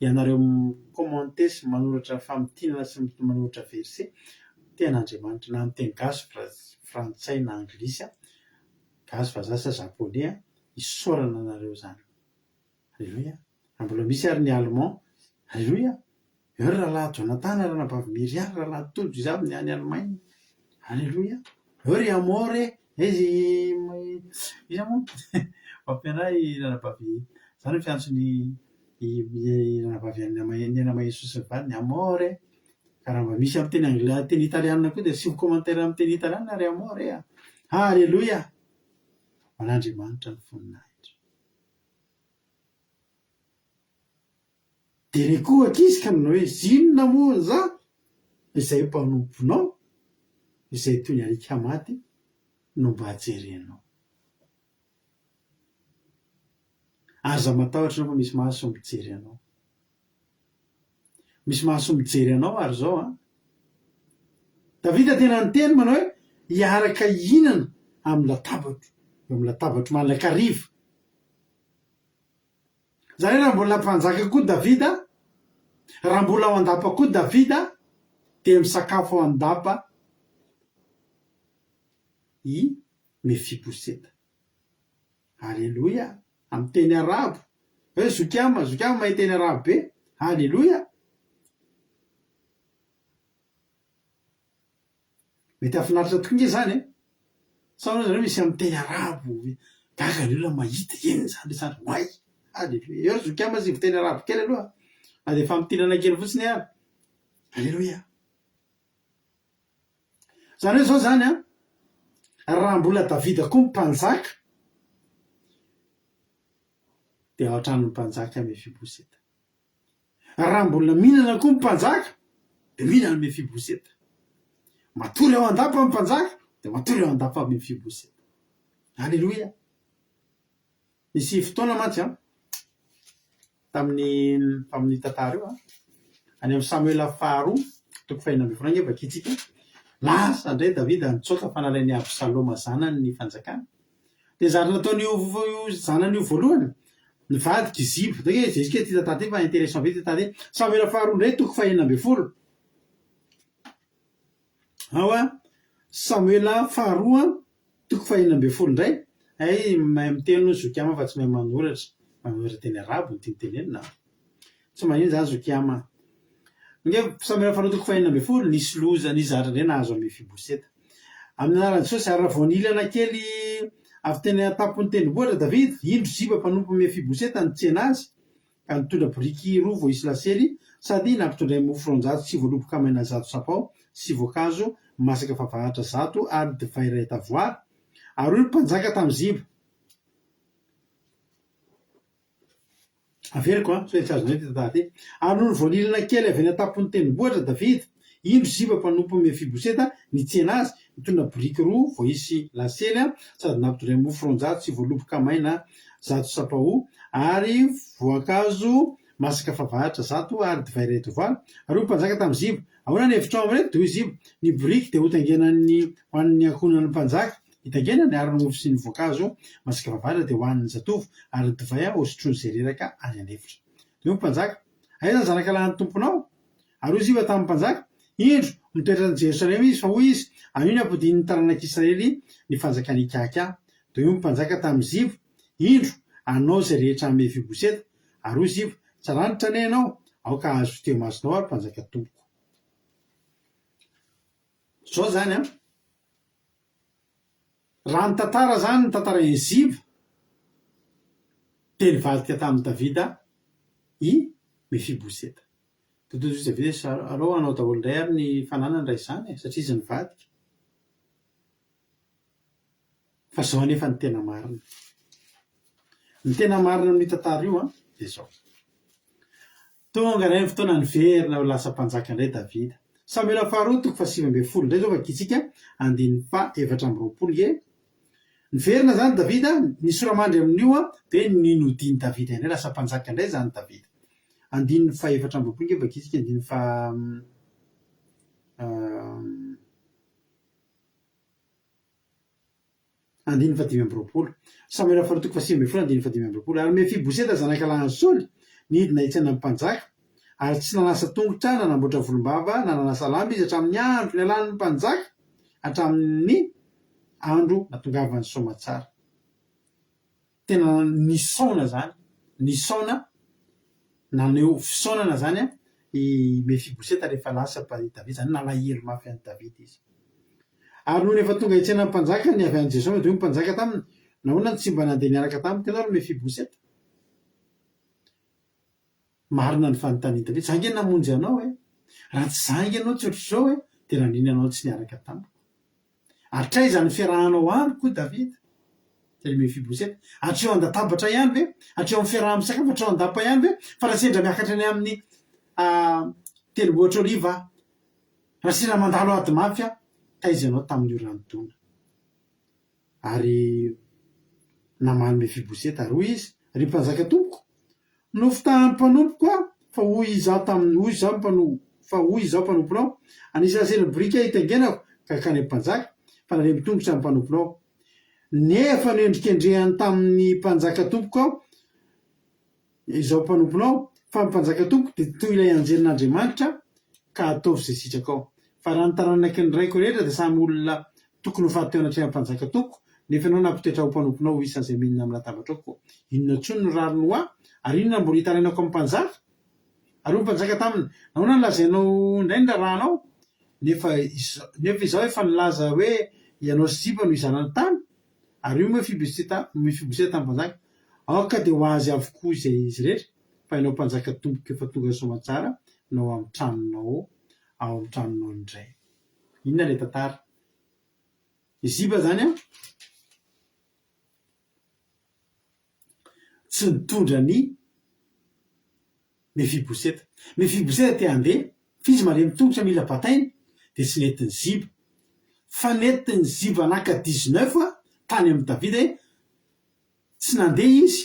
Ianareo mi-commenter sy manoratra famintinana sy manoratra verset, tena Andriamanitra na amin'ny teny gasy, frantsay na anglisy an. Gasy vazaha sa japonais a, isaorana anareo zany. Aleloia. Raha mbola misy ary ny allemand, aleloia. Eo ry rahalahy Jonathan, ranabavy Myria, ry rahalahy Tojo izy avy ny any Allemagne. Aleloia. Eo ry Amore, aiza i iza moa? Mampianara i ranabavy, zany no fiantson'i i ranabavy Niaina Mahesoa sy ny vadiny, Amore. Ka raha mba misy amin'ny teny anglais, teny italiana koa dia asio commentaire amin'ny teny italiana ry amore a! Haleloia! Ho an'Andriamanitra ny voninahitra. Dia re koa ankizy ka nanao hoe, Zinona moa za izay mpanomponao, izay toy ny alika maty no mba jerenao. Aza matahotra ianao fa misy maso mijery anao. Misy maso mijery anao ary izao an. Davida tena niteny manao hoe hiaraka hihinana amin'ny latabatro, eo amin'ny latabatro mandrakariva. Izany hoe raha mbola mpanjaka koa Davida, raha mbola ao an-dapa koa Davida, dia misakafo ao an-dapa i Mefiboseta. Aleloia! Amin'ny teny arabo. Hoe zokiama, zokiama mahay teny arabo be. Aleloia! Mety hahafinaritra tokoa nge izany e! Sa hono zareo misy amin'ny teny arabo, gaga ny olona mahita, inona izany ilay sary, oay! Aleloia! Eo ry zokiama asivo teny arabo kely aloha, na dia famintinana kely fotsiny ary. Aleloia! Izany hoe izao izany an, raha mbola Davida koa mpanjaka, dia ao an-tranon'ny mpanjaka Mefiboseta. Raha mbola mihinana koa ny mpanjaka, dia mihinana Mefiboseta. Matory ao an-dapa ny mpanjaka, dia matory ao an-dapa Mefiboseta. Aleloia! Nisy fotoana mantsy an, tamin'ny tamin'ny tantara io an, any amin'ny Samoela faharoa, toko fahenina ambin'ny folo ange vakintsika, lasa indray Davida nitsoaka fa nalain'i Absaloma zanany ny fanjakana. Dia zary nataon'io io zanany io voalohany, nivadika i Ziba. Ataoko hoe jerentsika ity tantara ity fa intéressant be ity tantara ity. Samoela faharoa indray toko fahenina ambin'ny folo. Ao an, Samoela faharoa toko fahenina ambin'ny folo indray, hay mahay miteny hono zoky ama fa tsy mahay manoratra, mahay manoratra teny arabo no tiany tenenina an! Tsy maninona izany zoky ama. Nge Samoela faharoa toko fahenina ambin'ny folo, nisy loza, nisy zavatra indray nahazo an'i Mefiboseta. Amin'ny anaran'i Jesosy, ary raha vao nilana kely avy teny an-tampon'ny tendrombohitra Davida, indro Ziba mpanompon'i Mefiboseta nitsena azy, ka nitondra biriky roa voaisy lasely sady nampitondray mofo 200 sy voaloboka maina zato sapao sy voankazo masaka favaratra zato ary divay iray tavoara. Ary hoy ny mpanjaka tamin'i Ziba, Averiko an, sao dia tsy azonareo ity tantara ity. Ary nony vao nilana kely avy eny an-tampon'ny tendrombohitra Davida, indro Ziba mpanompon'i Mefiboseta nitsena azy, nitondra biriky roa voaisy lasely sady nampitondray mofo 200 sy voaloboka maina zato sapaho, ary voankazo masaka favaratra zato, ary divay iray tovoara. Ary hoy ny mpanjaka tamin'i Ziba, Ahoana ny hevitrao amin'ireto? Dia hoy Ziba, Ny boriky dia hotaingenan'ny ho an'ny ankohonan'ny mpanjaka, hitaingenany, ary ny mofo sy ny voankazo masaka favaratra dia ho an'ny zatovo, ary ny divay hosotroin'izay reraka any an'efitra. Dia hoy ny mpanjaka, Aiza ny zanakalahin'ny tomponao? Ary hoy Ziba tamin'ny mpanjaka, Indro, mitoetra any Jerosalema izy, fa hoy izy, Anio ny hampodian'ny taranak'Israely ny fanjakan'Ikakià. Dia hoy ny mpanjaka tamin'i Ziba, Indro, anao izay rehetra an'i Mefiboseta. Ary hoy Ziba, Tsaranitra anie ianao, aoka hahazo fitia eo imasonao aho, ry mpanjaka tompoko. Izao izany an, raha ny tantara izany, ny tantarain'i Ziba. Dia nivadika tamin'i Davida i Mefiboseta. Dia toy izay Davida hoe, Alao hanao daholo indray ary ny fananany raha izany e, satria izy nivadika. Fa izao anefa ny tena marina. Ny tena marina amin'io tantara io an, dia izao. Tonga indray ny fotoana niverina ho lasa mpanjaka indray Davida. Samoela faharoa toko faha-19 indray izao vakintsika andininy faha-24 nge. Niverina izany Davida, ny sora-mandry amin'io an, dia ny nodian'i Davida indray, lasa mpanjaka indray izany Davida. Andininy faha-24 nge vakintsika andininy faha Andininy fahadimy amby roapolo. Samoela faharoa toko fahasivy ambin'ny folo andininy fahadimy amby roapolo. Ary Mefiboseta zanaka lahin'i Saoly nidina hitsena ny mpanjaka, ary tsy nanasa tongotra na nanamboatra volombava na nanasa lamba izy hatramin'ny andro nialan'ny mpanjaka hatramin'ny andro nahatongavan'ny soamatsara. Tena nisaona izany, nisaona, naneho fisaonana izany i Mefiboseta rehefa lasa i Davida, izany hoe nalahelo mafy an'i Davida izy. Ary nony efa tonga hitsena ny mpanjaka ny avy any Jerosalema, dia hoy ny mpanjaka taminy, Nahoana no tsy mba nandeha niaraka tamiko ianao, ry Mefiboseta? Marina ny fanontanian'i Davida, Izaho ange namonjy anao e! Raha tsy izaho ange ianao tsy ohatr'izao e, dia nandrina anao tsy niaraka tamiko. Hatraiza ny fiarahanao amiko hoy Davida? Dia i Mefiboseta, Hatreo an-databatra ihany ve? Hatreo amin'ny fiaraha-misakafo, hatreo an-dapa ihany ve? Fa raha sendra miakatra any amin'ny tendrombohitra Oliva aho, raha sendra mandalo ady mafy aho, taiza ianao tamin'io rano-dona? Ary namaly Mefiboseta, ary hoy izy, Ry mpanjaka tompoko, nofitahan'ny mpanompoko aho, fa hoy izaho taminy, hoy izaho mpano, fa hoy izaho mpanomponao, Anisan'ny sendra boriky aho hitaingenako, ka hankany amin'ny mpanjaka, fa nalemy tongotra ny mpanomponao. Nefa noendrikendrehany tamin'ny mpanjaka tompoko aho, Izaho mpanomponao, fa ny mpanjaka tompoko dia toy ilay anjelin'Andriamanitra, ka ataovy izay sitrakao. Fa raha ny taranaky ny raiko rehetra dia samy olona tokony ho faty teo anatrehan'ny mpanjaka tompoko, nefa ianao nampitoetra ho mpanomponao ho isan'izay mihinana amin'ny latabatrao, koa inona intsony no rariny ho ahy? Ary inona no mbola hitarainako amin'ny mpanjaka? Ary hoy ny mpanjaka taminy, Nahoana no lazainao indray ny raharahanao? Nefa nefa izaho efa nilaza hoe ianao sy Ziba no hizara ny tany? Ary hoy Mefiboseta Mefiboseta tamin'ny mpanjaka, Aoka dia ho azy avokoa izay izy rehetra, fa ianao mpanjaka tompoko efa tonga soamantsara no ao amin'ny tranonao ao amin'ny tranonao indray. Inona ilay tantara? I Ziba izany an, tsy nitondra an'i Mefiboseta. Mefiboseta te handeha, fa izy malemy tongotra mila bataina, dia tsy nentin'i Ziba. Fa nentin'i Ziba naka dix-neuf tany amin'i Davida hoe tsy nandeha izy,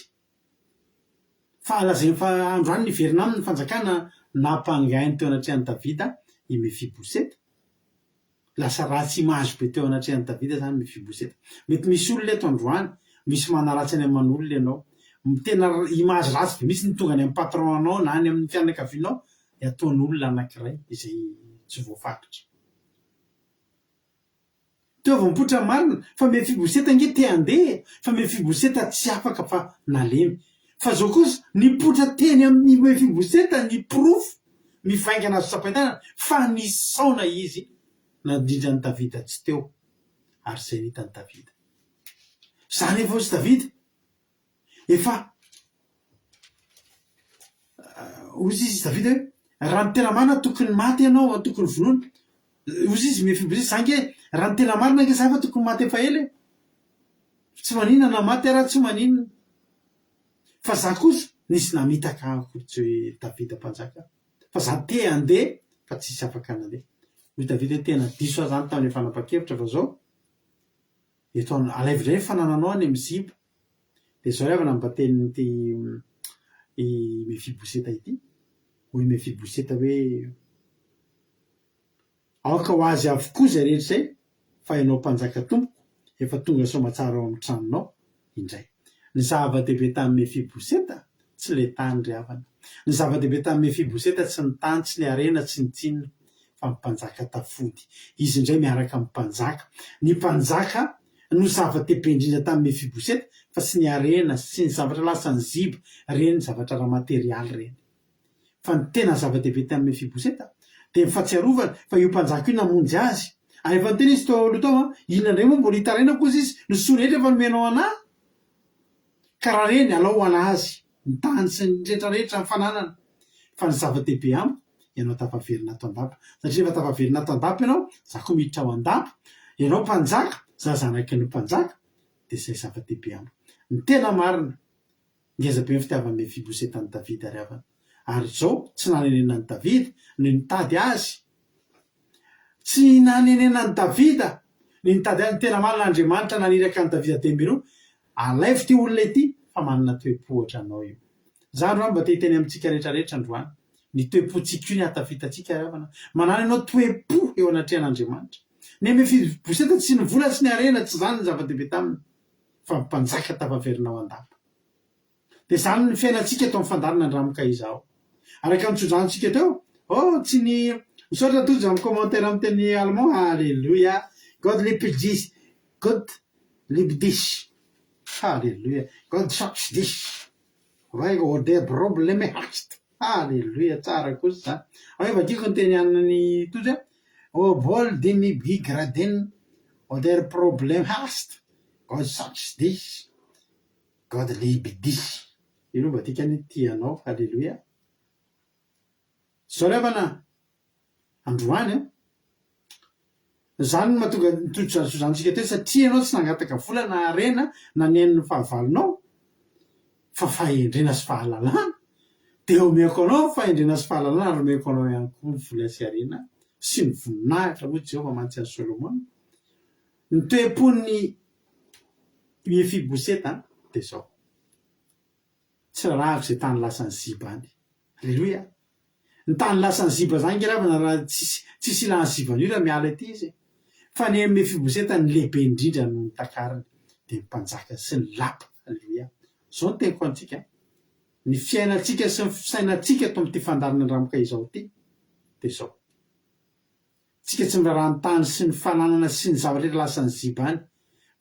fa lazainy fa androany niverina aminy ny fanjakana nampangainy teo anatrehan'i Davida i Mefiboseta. Lasa ratsy image be teo anatrehan'i Davida zany Mefiboseta. Mety misy olona eto androany, misy manaratsy any aman'olona ianao. Tena image ratsy be mihitsy ny tonga any amin'ny patron anao na any amin'ny fianakavianao dia ataon'olona anankiray izay tsy voafaritra. Teo vao mipoitra ny marina fa Mefiboseta ange te handeha e! Fa Mefiboseta tsy afaka fa nalemy. Fa zao kosa, nipoitra teny amin'i Mefiboseta ny porofo mivaingana azo tsapain-tanana fa nisaona izy nandrindra an'i Davida tsy teo, ary izay no hitan'i Davida. Izany efa hozy Davida, efa hozy izy Davida hoe, raha ny tena marina tokony maty ianao, tokony vonoina. Hozy izy Mefiboseta, za ange, raha ny tena marina ange za efa tokony maty efa ela e! Tsy maninona na maty ara tsy maninona. Fa za kosa nisy namitaka ahy hoy Davida mpanjaka fa za te handeha fa tsisy afaka nandeha. Hoy Davida hoe tena diso aho zany tamin'ilay fanapahan-kevitra fa zao eto alaivo indray ny fanananao any amin'i Ziba. Dia izao ry havana mba tenin'ity i Mefiboseta ity. Hoy Mefiboseta hoe. Aoka ho azy avokoa izay rehetra izay, fa ianao mpanjaka tompoko efa tonga soamatsara ao amin'ny tranonao indray. Ny zava-dehibe tamin'i Mefiboseta tsy ilay tany ry havana. Ny zava-dehibe tamin'i Mefiboseta tsy ny tany, tsy ny harena, tsy ny tsinona, fa ny mpanjaka tafody. Izy indray miaraka amin'ny mpanjaka. Ny mpanjaka no zava-dehibe indrindra tamin'i Mefiboseta fa tsy ny harena sy ny zavatra lasan'i Ziba, ireny zavatra ara-materialy ireny. Fa ny tena zava-dehibe tamin'i Mefiboseta dia ny fahatsiarovana fa io mpanjaka io namonjy azy. Ary efa niteny izy teo aloha tao an, inona indray moa mbola hitarainako hozy izy, ny soa rehetra efa nomenao anah? Ka raha reny, alao ho an'azy ny tany sy ny rehetra rehetra, ny fananana. Fa ny zava-dehibe amiko, ianao tafaverina ato an-dapa. Satria rehefa tafaverina ato an-dapa ianao, za koa miditra ao an-dapa, ianao mpanjaka, za zanaky ny mpanjaka, dia izay zava-dehibe amiko. Ny tena marina, ngeza be ny fitiavan'i Mefiboseta an'i Davida ry havana. Ary izao, tsy nanenenan'i Davida ny nitady azy. Tsy nanenenan'i Davida ny nitady azy. Ny tena marina, Andriamanitra naniraka an'i Davida teny Beroa, alaivo ity olona ity fa manana toe-po ohatranao io. Izaho androany mba te hiteny amintsika rehetra rehetra androany. Ny toe-pontsika io ny hahatafita antsika ry havana. Manana ianao toe-po eo anatrehan'Andriamanitra. Ny Mefiboseta tsy ny vola sy ny harena, tsy izany ny zava-dehibe taminy, fa ny mpanjaka tafaverina ao an-dapa. Dia izany ny fiainantsika eto amin'ny fandaharana Andramoka izao. Araka ny tsodranontsika teo, oh, tsy ny, misaotra Tojo amin'ny commentaire amin'ny teny allemand, Alléluia, Gott liebe dich, Gott liebe dich, Alléluia, Gott schützt dich, Weil oder Probleme hast, Alléluia, tsara kosa izany. Ao efa tiako ny teny an'i Tojo hoe, Obwohl du Migraden oder Probleme hast, Gott schützt dich. God liebe dich. Io no mba dikany tia anao. Haleloia. Zao ry havana androany an. Izany no mahatonga ny tojo-jantsika teo satria ianao tsy nangataka vola na harena na ny ain'ny fahavalonao fa fahendrena sy fahalalana dia omeko anao ny fahendrena sy fahalalana ary omeko anao ihany koa ny vola sy harena sy ny voninahitra hoy Jehovah mantsy an'i Solomona. Ny toe-pon'ny Mefiboseta dia izao, Tsy rarahako izay tany lasan'i Ziba any. Aleloia! Ny tany lasan'i Ziba izany nge ravana raha tsisy tsisy ilan'i Ziba an'io raha miala ety izy e. Fa ny an'i Mefiboseta ny lehibe indrindra no notakariny, dia ny mpanjaka sy ny lapa. Aleloia! Izao no teniko antsika, ny fiainantsika sy ny fisainantsika eto amin'ity fandaharana Andramoka izao ity dia izao. Tsika tsy miraharaha ny tany sy ny fananana sy ny zavatra rehetra lasan'i Ziba any.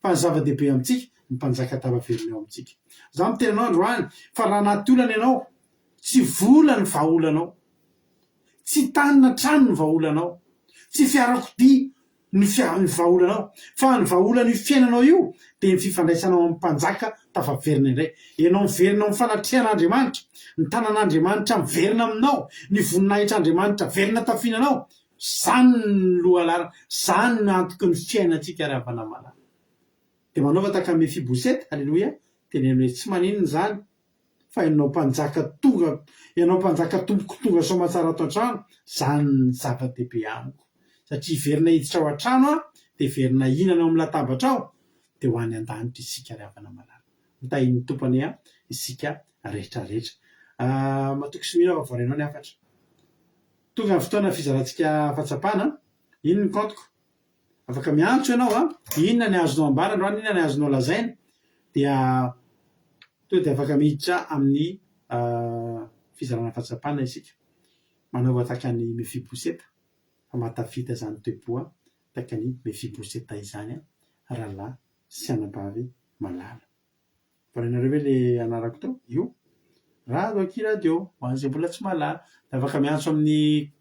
Fa ny zava-dehibe amintsika, ny mpanjaka tafaverina eo amintsika. Za miteny anao androany fa raha anaty olana ianao, tsy vola ny vahaolanao. Tsy tany na trano ny vahaolanao. Tsy fiarakodia ny ny vahaolanao. Fa ny vahaolan'io fiainanao io dia ny fifandraisanao amin'ny mpanjaka tafaverina indray. Ianao miverina ao amin'ny fanatrehan'Andriamanitra, ny tanan'Andriamanitra miverina aminao, ny voninahitr'Andriamanitra velona tafiana anao, Zany ny lohalarana, zany no antoky ny fiainantsika ry havana malala. Dia manaova tahaka an'i Mefiboseta, aleloia, teneno hoe tsy maninona izany fa ianao mpanjaka tonga, ianao mpanjaka tompoko tonga soamatsara ato an-trano, zany ny zava-dehibe amiko. Satria hiverina hiditra ao an-trano aho, dia hiverina hihinana ao amin'ny latabatra ao, dia ho any an-danitra isika ry havana malala. Ho tahin'ny Tompo anie isika rehetra rehetra. Matoky sy mino aho fa voarainao ny hafatra. Tonga ny fotoana fizarantsika fahatsapana, iny ny kaontiko. Afaka miantso ianao an, inona ny azonao ambara androany, inona ny azonao lazaina, dia tonga dia afaka miditra amin'ny fizarana fahatsapana isika. Manaova tahaka an'i Mefiboseta, fa mahatafita izany toe-po tahaka an'i Mefiboseta izany rahalahy sy anabavy malala. Voarainareo ve le anarako teo? Io. Rado akia radio, ho an'izay mbola tsy mahalala. Dia afaka miantso amin'ny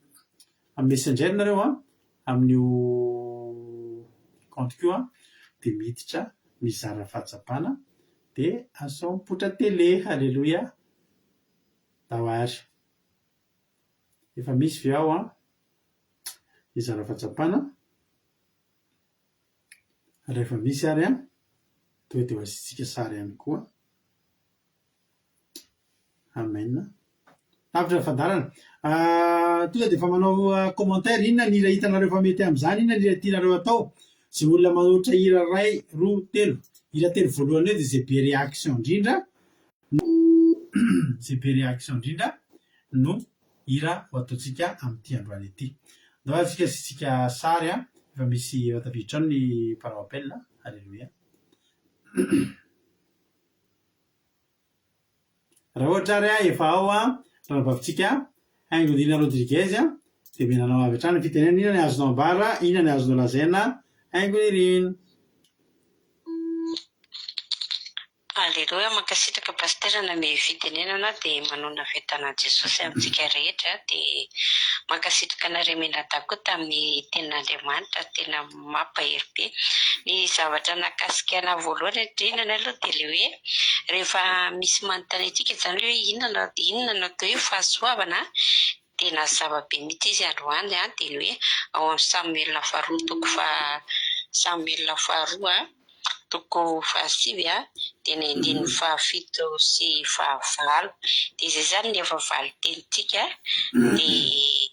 amin'ny messenger nareo an, amin'io compte-ko io an, dia miditra mizara fahatsapana, dia asao mipoitra télé, aleloia. Ndao ary. Efa misy ve ao an? Hizara fahatsapana. Rehefa misy ary an, tonga dia ho asiantsika sary ihany koa. Amen. Tapitra ny fandaharana. Tonga dia efa manao commentaire, inona ny hira hitanareo fa mety amin'izany, inona ny hira tianareo atao. Izay olona manolotra hira iray, roa, telo. Hira telo voalohany eo dia izay be réaction indrindra no izay be réaction indrindra no hira ho ataontsika amin'ity androany ity. Ndao ary tsika asiantsika sary an, efa misy efa tafiditra ao ny mpanao appel an, Aleloia. Raha ohatra ary an, efa ao an, ranabavintsika Haingonirina Rodriguez an, dia omena anao avy hatrany ny fitenenana, inona ny azonao ambara, inona ny azonao lazaina Haingonirina.
Aleloia, mankasitraka Pasitera namehy fitenenana dia manona fitana an'i Jesosy amintsika rehetra dia mankasitraka anareo mianadahy koa tamin'ny tenin'Andriamanitra tena mampahery be. Ny zavatra nahakasika anah voalohany indrindra aloha dia ilay hoe rehefa misy manontany antsika izany hoe inona inona no atao hoe fahasoavana dia nazava be mihitsy izy androany dia ny hoe ao amin'ny Samoela faharoa toko faha Samoela faharoa toko fahasivy dia ny andininy fahafito sy fahavalo dia izay izany ny efa valin-tenintsika dia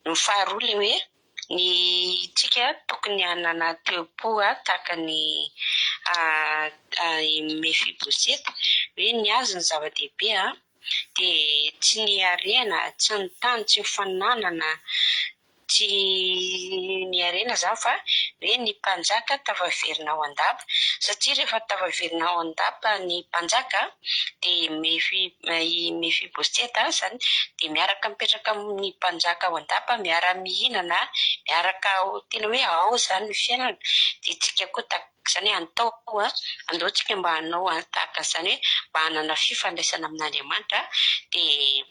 ny faharoa ilay hoe ny tsika tokony hanana toe-po tahaka ny i Mefiboseta hoe ny azy ny zava-dehibe dia tsy ny harena, tsy ny tany, tsy ny fananana, tsy ny harena izany fa hoe ny mpanjaka tafaverina ao an-dapa satria rehefa tafaverina ao an-dapa ny mpanjaka dia i Mefi i Mefiboseta izany dia miaraka mipetraka amin'ny mpanjaka ao an-dapa, miara-mihinana, miaraka ao tena hoe ao izany ny fiainana dia tsika koa tahaka Izany hoe antao, andao tsika mba hanao tahaka an'izany hoe mba hanana fifandraisana amin'Andriamanitra dia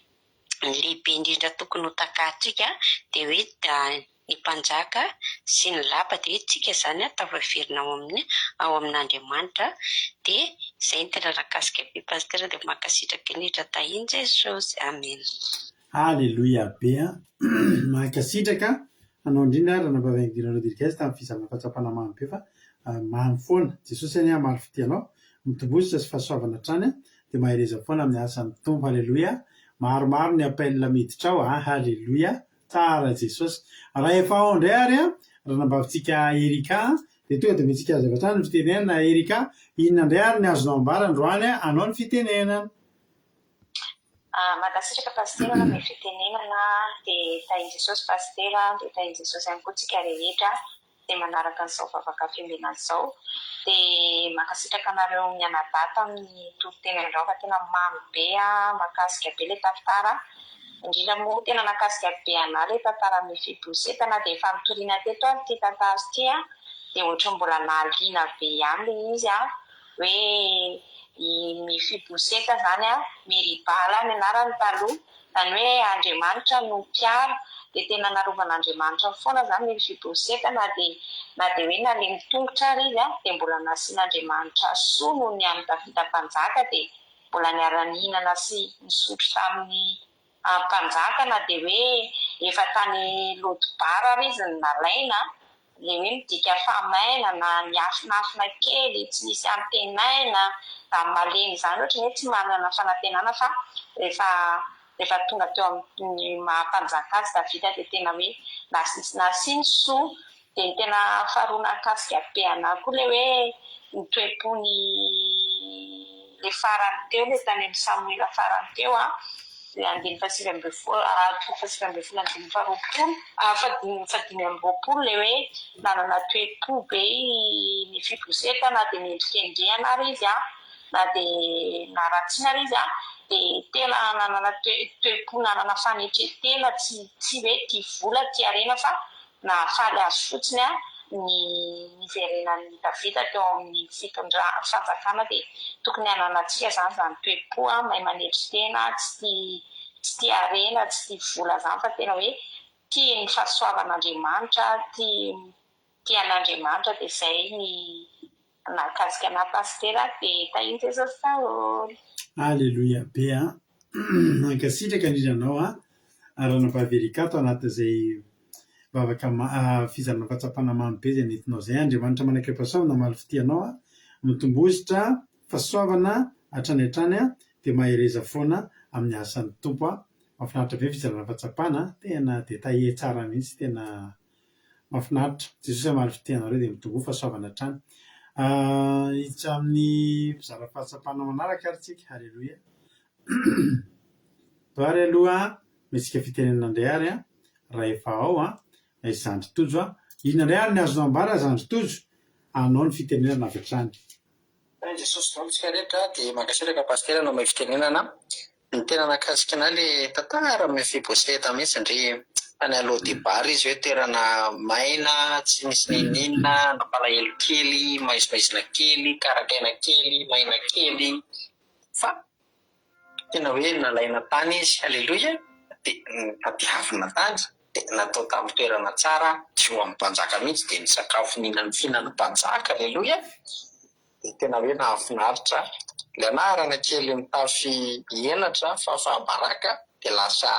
ny lehibe indrindra tokony ho takarintsika dia hoe ny mpanjaka sy ny lapa dia hoe tsika izany tafaverina ao amin'ny ao amin'Andriamanitra dia izay no tena nahakasika be Pasitera dia mankasitraka indrindra tahin'i Jesosy Amen.
Aleloia be an! Mankasitraka anao indrindra Ranabavy Angina Rodriguez tamin'ny fizarana fahatsapana mamy be fa mamy foana. Jesosy anie hamaly fitia anao. Mitomboa sy fahasoavana hatrany dia mahereza foana amin'ny asan'ny Tompo. Aleloia! Maromaro ny appel miditra ao an! Aleloia! Tsara Jesosy. Raha efa ao indray ary an, Ranabavintsika Erica an, dia tonga dia omentsika azy avy hatrany ny fitenenana. Erica, inona indray ary ny azonao ambara androany an? Anao ny fitenenana.
Mankasitraka Pasitera nanome fitenenana dia tahin'i Jesosy Pasitera dia tahin'i Jesosy ihany koa tsika rehetra izay manaraka an'izao vavaka fiambenana izao dia mankasitraka anareo mianadahy tamin'ny toriteny androany fa tena mamy be mahakasika be ilay tantara indrindra moa tena nahakasika be anah ilay tantara Mefiboseta na dia efa nitoriana teto ary ity tantara ity dia ohatran'ny mbola nahaliana be ihany ilay izy hoe i Mefiboseta izany an, Meribala ny anarany taloha, izany hoe Andriamanitra no mpiaro, dia tena narovan'Andriamanitra foana izany Mefiboseta na dia na dia hoe nalemy tongotra ary izy an, dia mbola nasian'Andriamanitra soa noho ny amin'i Davida mpanjaka, dia mbola niara-nihinana sy nisotro tamin'ny mpanjaka na dia hoe efa tany Lodibara ary izy no nalaina, ilay hoe midika fahamaina na niafinafina kely, tsy nisy antenaina, raha malemy izany ohatra ny hoe tsy manana fanantenana fa rehefa rehefa tonga teo amin'ny maha mpanjaka azy Davida dia tena hoe nasiany soa Dia ny tena faharoa nahakasika be anah koa ilay hoe ny toe-pony ilay farany teo, ilay tany amin'ny Samoela farany teo an, ilay andininy fahasivy ambin'ny folo, toko fahasivy ambin'ny folo andininy faharoapolo, fahadimy amby roapolo, ilay hoe nanana toe-po be i Mefiboseta na dia nendrikendrehana ary izy an, na dia naratsiana ary izy an, dia tena nanana toe-po nanana fanetren-tena, tsy tsy hoe tia vola, tia harena fa Nahafaly azy fotsiny ny niverenan'i Davida teo amin'ny fitondra- fanjakana dia tokony hananantsika izany izany toe-po mahay manetry tena, tsy tia tsy tia harena, tsy tia vola izany fa tena hoe tia ny fahasoavan'Andriamanitra, tia tia an'Andriamanitra dia izay ny nahakasika anah Pasitera dia tahin'i Jesosy daholo.
Aleloia be an! Mankasitraka indrindra anao an! Ranabavy Ericka ato anatin'izay vavaka fizarana fahatsapana mamy be izay nentinao izay. Andriamanitra manakaipahasoavana hamaly fitia anao an! Mitombozotra fahasoavana hatrany hatrany an! Dia mahereza foana amin'ny asan'ny Tompo an! Mahafinaritra be ny fizarana fahatsapana an! Tena détaillé tsara mihitsy, tena Mahafinaritra. Jesosy hamaly fitia anareo dia mitomboa fahasoavana hatrany. Hiditra amin'ny mpizara fahatsapana manaraka ary tsika. Haleloia. Atao ary aloha mihetsika fitenenana indray ary an, raha efa ao an, i Zandry Tojo an. Inona indray ary ny azonao ambara Zandry Tojo? Anao ny fitenenana avy hatrany.
Tahin'i Jesosy daholo tsika rehetra dia mankasitraka Pasitera nomey fitenenana. Ny tena nahakasika anah le tantara Mefiboseta mihitsy ndry. Tany Lo-Debar izy hoe toerana maina, tsy misy n'inon'inona, nampalahelo kely, maizimaizina kely, karakaina kely, maina kely. Fa tena hoe nalaina tany izy, aleloia, dia notadiavina tany, dia natao tamin'ny toerana tsara, tsy ho amin'ny mpanjaka mihitsy, dia nisakafo nihinana fihinan'ny mpanjaka, aleloia. Dia tena hoe nahafinaritra. Ilay anarana kely mitafy henatra, fahafaham-baraka, dia lasa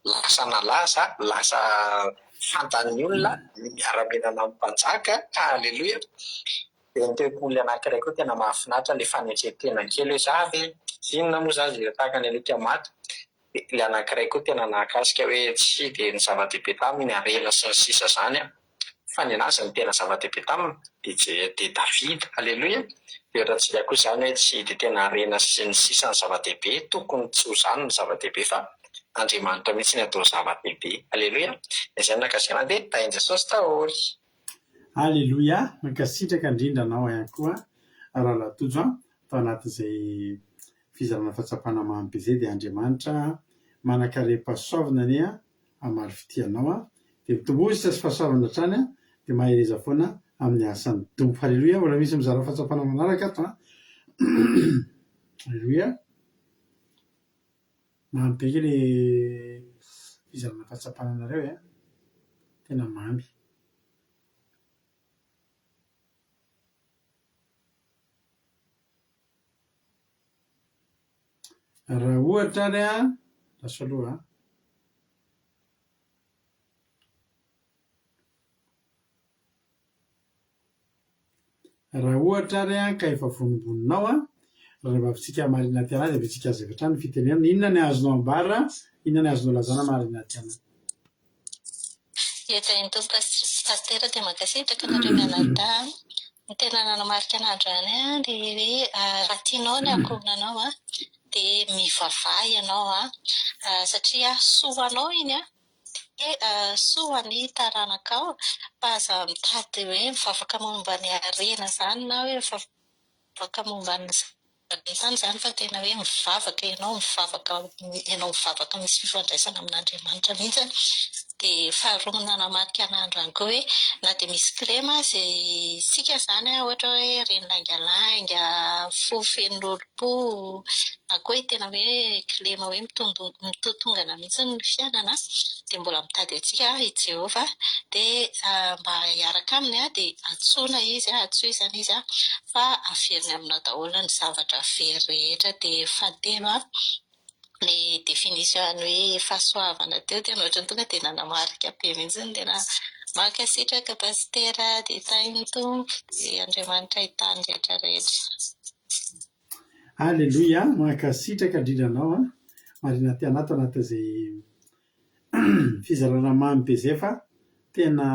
lasa nalaza, lasa fantan'ny olona, miara-mihinana amin'ny mpanjaka, haleloia. Dia ny toe-pony anankiray koa tena mahafinaritra, ilay fanetren-tena kely hoe za ve, inona moa za izay tahaka ny alika maty. Dia ilay anankiray koa tena nahakasika hoe tsy dia ny zava-dehibe taminy ny harena sy ny sisa izany an, fa ny an'azy ny tena zava-dehibe taminy dia Je- dia Davida, aleloia. Dia ohatrantsika koa izany hoe tsy dia tena harena sy ny sisa ny zava-dehibe, tokony tsy ho izany ny zava-dehibe fa Andriamanitra mihitsy ny atao zava-dehibe, aleloia. Dia izay no nahakasika an'ahy dia tahin'i Jesosy daholo.
Aleloia, mankasitraka indrindra anao ihany koa Rahalahy Tojo an, tao anatin'izay fizarana fahatsapana mamy be izay dia Andriamanitra manankarem-pahasoavana anie hamaly fitia anao an, dia mitomboa isa sy fahasoavana hatrany an, dia mahereza foana amin'ny asan'ny Tompo. Aleloia, mbola misy mizara fahatsapana manaraka ato an. Aleloia. Mamy be kely le fizarana fahatsapana anareo e. Tena mamy. Raha ohatra ary an, lasa aloha an. Raha ohatra ary an ka efa vonombononao an, rahavavintsika Marina Tiana dia averintsika azy avy hatrany ny fitenenana, inona ny azonao ambara, inona ny azonao lazana Marina Tiana?
Dia tahin'ny Tompo Pasitera dia mankasitraka anareo mianadahy. Ny tena nanamarika anah androany dia hoe raha tianao ny ankohonanao dia mivavaha ianao satria soa ho anao iny dia soa ho an'ny taranakao fa aza mitady hoe mivavaka momba ny harena izany na hoe mivavaka momba ny Izany izany fa tena hoe mivavaka ianao, mivavaka ianao mivavaka misy fifandraisana amin'Andriamanitra mihitsy. Dia faharoa nanamarika anah androany koa hoe na dia misy kilema aza isika izany an, ohatra hoe reny laingalainga, fo feno lolompo, na koa hoe tena hoe kilema hoe mitotongana mihitsy ny fiainana, dia mbola mitady antsika i Jehovah dia mba hiaraka aminy dia antsoina izy, antsoy izany izy fa averiny aminao daholo ny zavatra very rehetra dia fahatelo an, le définition an'ny hoe fahasoavana teo tena ohatran'ny tonga dia nanamarika be mihitsy ny tena mankasitraka Pasitera dia tahin'ny Tompo dia Andriamanitra hitahy ny rehetra rehetra.
Aleloia, mankasitraka indrindra anao an, Marina Tiana ato anatin'izay fizarana mamy be izay fa tena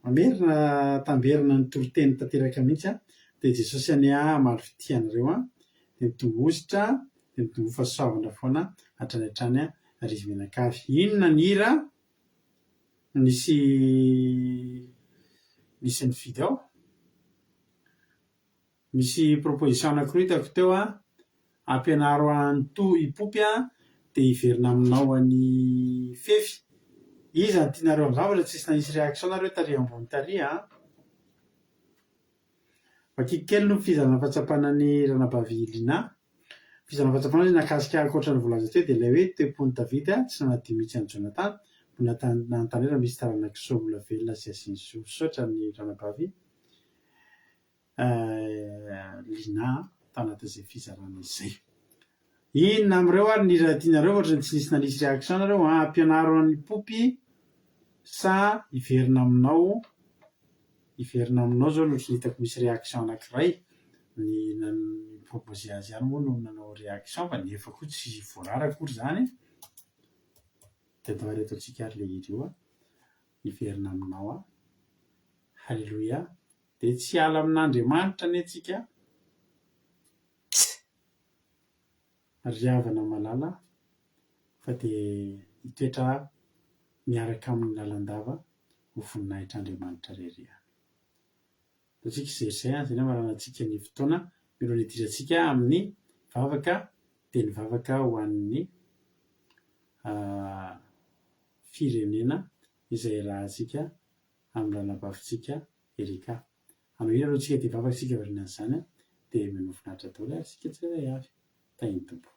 mamerina tamberina ny toriteny tanteraka mihitsy an, dia Jesosy anie hamaly fitia anareo an, dia mitomboa hosotra, dia mitomboa fahasoavana foana hatrany hatrany an, ry izy mianakavy. Inona ny hira nisy nisy nifidy ao? Misy proposition anakiroa hitako teo an, ampianaro an'i to i Poopy an, dia hiverina aminao any Fefy. Iza no tianareo amin'izany fa tsisy nanisy réaction nareo tary ambony tary an. Vakiko kely ny fizarana fahatsapana ny ranabavy Lina. Fizarana fahatsapana izy nahakasika ankoatra ny voalaza teo dia ilay hoe toe-pon'i Davida tsy nanadio mihitsy an'i Jonatana, mbola nanontany hoe raha misy taranak'i Saoly mbola velona sy asiany zo. Misaotra ny ranabavy. Lina tao anatin'izay fizarana izay. Inona amin'ireo ary ny hira tianareo fa ohatran'ny tsy nisy nanisy réaction nareo an! Ampianaro an'i Poopy sa hiverina aminao, hiverina aminao zao no ohatran'ny hitako misy réaction anankiray, ny ni-proposer azy ihany moa no nanao réaction fa nefa koa tsy voarara akory izany. Dia atao ary ataontsika ary ilay hira io an! Hiverina aminao aho. Haleloia! Dia tsy hiala amin'Andriamanitra anie tsika ry havana malala fa dia hitoetra miaraka aminy lalandava ho voninahitr'Andriamanitra irery ihany. Ataontsika izay izay an, izay no hamaranantsika ny fotoana mialohan'ny hidirantsika amin'ny vavaka dia ny vavaka ho an'ny. firenena izay iarahantsika amin'ny ranabavintsika Erika. Hanao hira aloha tsika dia hivavaka isika aorianan'izany dia minoa finaritra daholo ary isika tsirairay avy. Tahin'ny Tompo.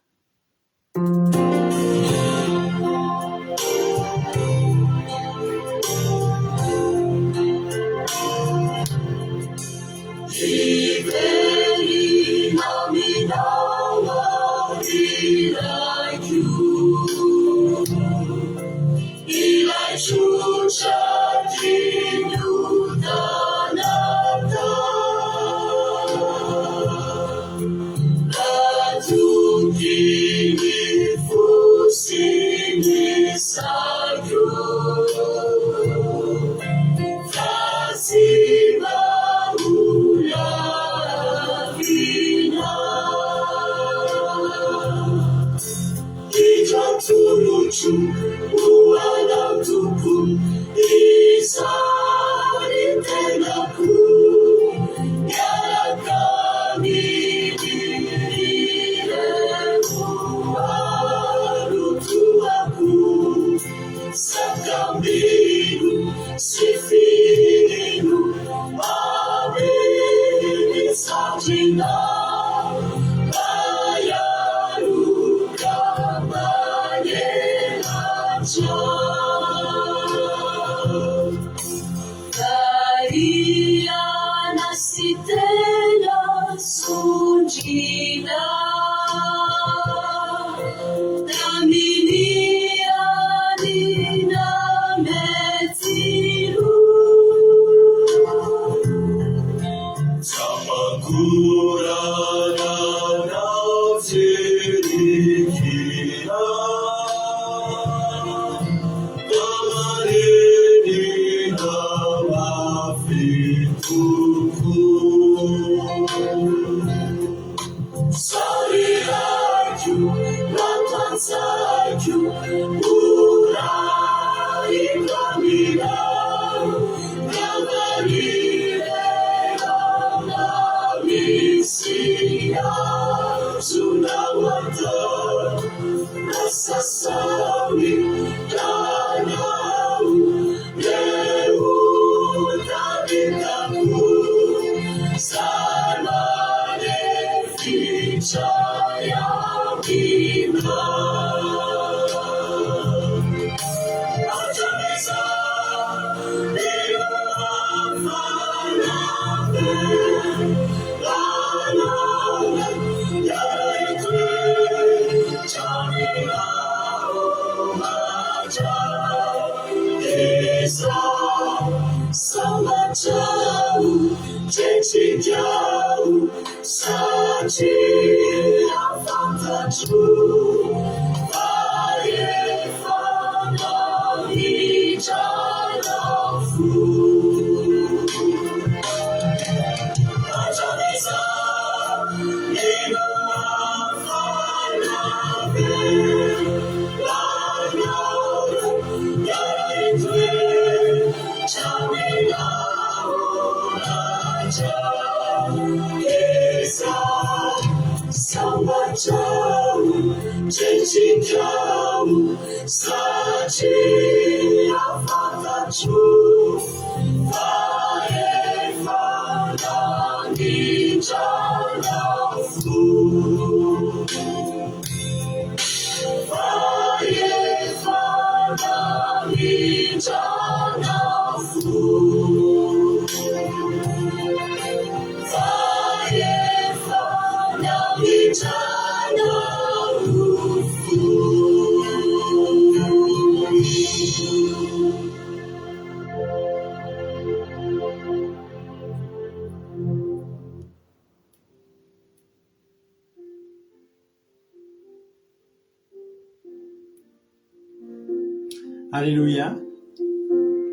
Aleloia!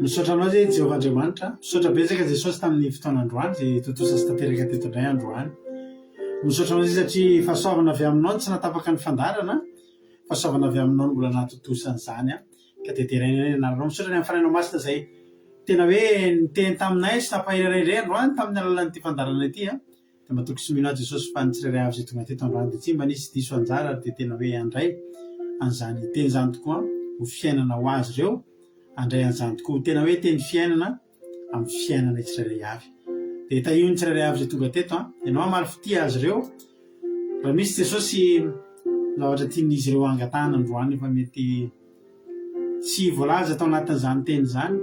Misaotra anao izay Jehovah Andriamanitra. Misaotra betsaka Jesosy tamin'ny fotoana androany izay tontosa sy tanteraka teto indray androany. Misaotra anao izay satria fahasoavana avy aminao no tsy nahatapaka ny fandaharana, fahasoavana avy aminao no mbola nahatontosa an'izany an. Ka dia deraina ny anaranao. Misaotra ny amin'ny Fanahinao Masina izay tena hoe niteny taminay sy nampahery anay indray androany tamin'ny alalan'ity fandaharana ity an. Dia matoky sy mino aho Jesosy fa ny tsirairay avy izay tonga teto androany dia tsy mba nisy diso anjara ary dia tena hoe handray an'izany teny izany tokoa ho fiainana ho azy ireo. handray an'izany tokoa. Tena hoe teny fiainana amin'ny fiainana tsirairay avy. Dia tahio ny tsirairay avy izay tonga teto an. Ianao hamaly fitia azy ireo. Raha misy Jesosy zavatra tian'izy ireo hangatahana androany efa mety tsy voalaza tao anatin'izany teny izany.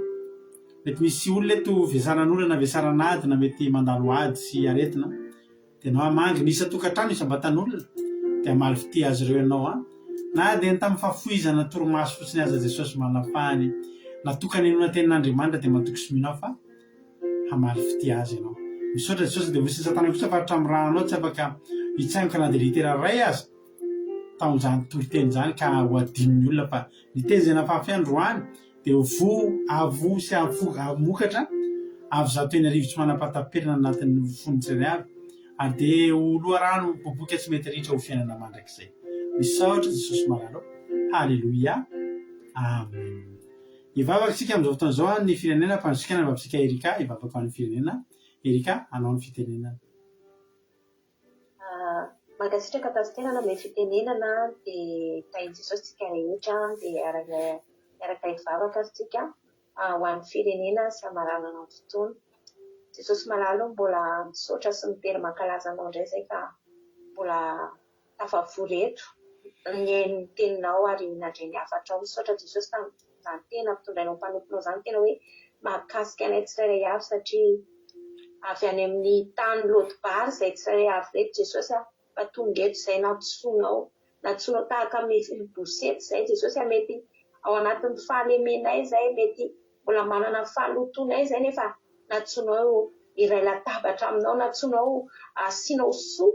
Mety misy olona eto vesaran'olana, vesaran'ady na mety mandalo ady sy aretina. Dia ianao hamangy ny isan-tokantrano, isam-batan'olona, dia hamaly fitia azy ireo ianao an. Na dia ny tamin'ny fahafoizana torimaso fotsiny aza Jesosy mba nafahany natokany hinoana tenin'Andriamanitra dia matoky sy mino aho fa hamaly fitia azy ianao. Misaotra Jesosy dia vosin'i Satana kosa fa hatramin'ny rà anao tsy afaka hitsaingoka na dia litera iray aza taon'izany toriteny izany ka ho adinon'ny olona fa ny teny izay nafafy androany dia ho voa avo sy hamokatra avo 1100 tsy manam-pahataperana anatin'ny fon'ny tsirairay avy ary dia ho loharano miboiboika tsy mety ritra ho fiainana mandrakizay. Misaotra Jesosy malala ô. Haleloia. Amen. Hivavaka isika amin'izao fotoana izao ny firenena mpandrisika ny vavitsika Erika hivavaka ho an'ny firenena. Erika, anao ny fitenenana.
Mankasitraka Pasitera nanome fitenenana dia tahin'i Jesosy tsika rehetra dia hiaraka hivavaka ary tsika ho an'ny firenena sy hamaranana ny fotoana. Jesosy malala ô mbola misaotra sy miteny mankalaza anao indray izay fa mbola tafavory eto nihaino ny teninao ary nandre ny hafatrao. Misaotra Jesosy tamin'izany teny nampitondrainao mpanomponao izany tena hoe mahakasika anay tsirairay avy satria avy any amin'ny tany Lodbary izay tsirairay avy ireto Jesosy a, fa tonga eto izay nantsoinao, nantsoinao tahaka ny Mefibosety izay Jesosy a, mety ao anatin'ny fahalemenay izay, mety mbola manana ny fahalotoanay izay nefa nantsoinao hiray latabatra aminao, nantsoinao asianao soa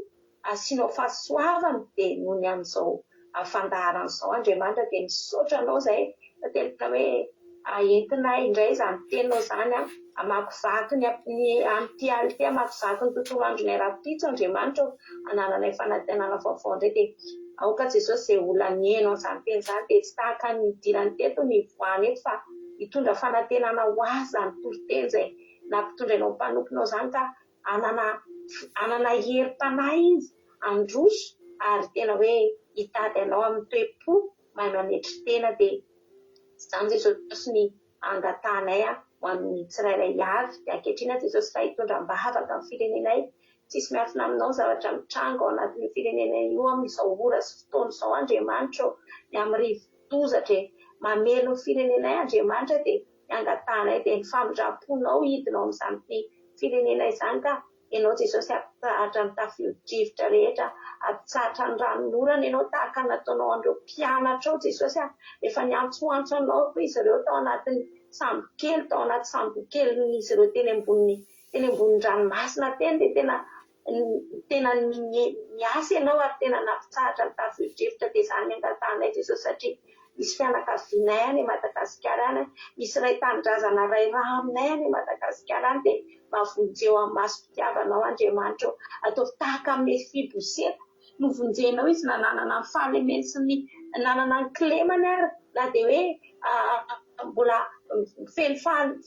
asianao fahasoavana dia noho ny amin'izao fandaharana izao Andriamanitra dia misaotra anao izahay fa tena hoe entinay indray izany teninao izany an, hamakivaky ny ny amin'ity alina ity, hamakivaky ny tontolo andronay rahampitso Andriamanitra ô, hanananay fanantenana vaovao indray dia aoka Jesosy izay olona nihaino an'izany teny izany dia tsy tahaka ny nidirany teto no hivoahany eto fa hitondra fanantenana ho azy izany toriteny izay nampitondrainao mpanomponao izany ka hanana hanana herim-panahy izy handroso ary tena hoe hitady anao amin'ny toe-po mahay manetry tena dia izany Jesosy ny angatahanay ho an'ny tsirairay avy dia ankehitriny aho Jesosy fa hitondra am-bavaka ny firenenay tsisy miafina aminao ny zavatra mitranga ao anatin'io firenena io amin'izao ora sy fotoana izao Andriamanitra ô ny amin'ny rivo-doza dia mamely ny firenenay Andriamanitra dia ny angatahanay dia ny famindram-ponao hidina ao amin'izany firenena izany ka Ianao Jesosy hampitsahatra ny tafio-drivotra rehetra, hampitsahatra ny ranonorana Ianao tahaka ny nataonao an'ireo mpianatrao Jesosy a, rehefa niantsoantso Anao koa izy ireo tao anatin'ny sambokely, tao anaty sambokelin'izy ireo teny ambonin'ny teny ambonin'ny ranomasina teny dia tena tena niasa ianao ary tena nampitsahatra ny tafio-drivotra dia izany angatahanay Jesosy satria misy fianakavianay any Madagasikara any, misy ray tanindrazana ray rà aminay any Madagasikara any dia mba vonjeo amin'ny masom-pitiavanao Andriamanitra ô, ataovy tahaka an'i Mefiboseta, novonjenao izy na nanana ny fahalemeny sy ny nanana ny kilemany ary na dia hoe mbola feno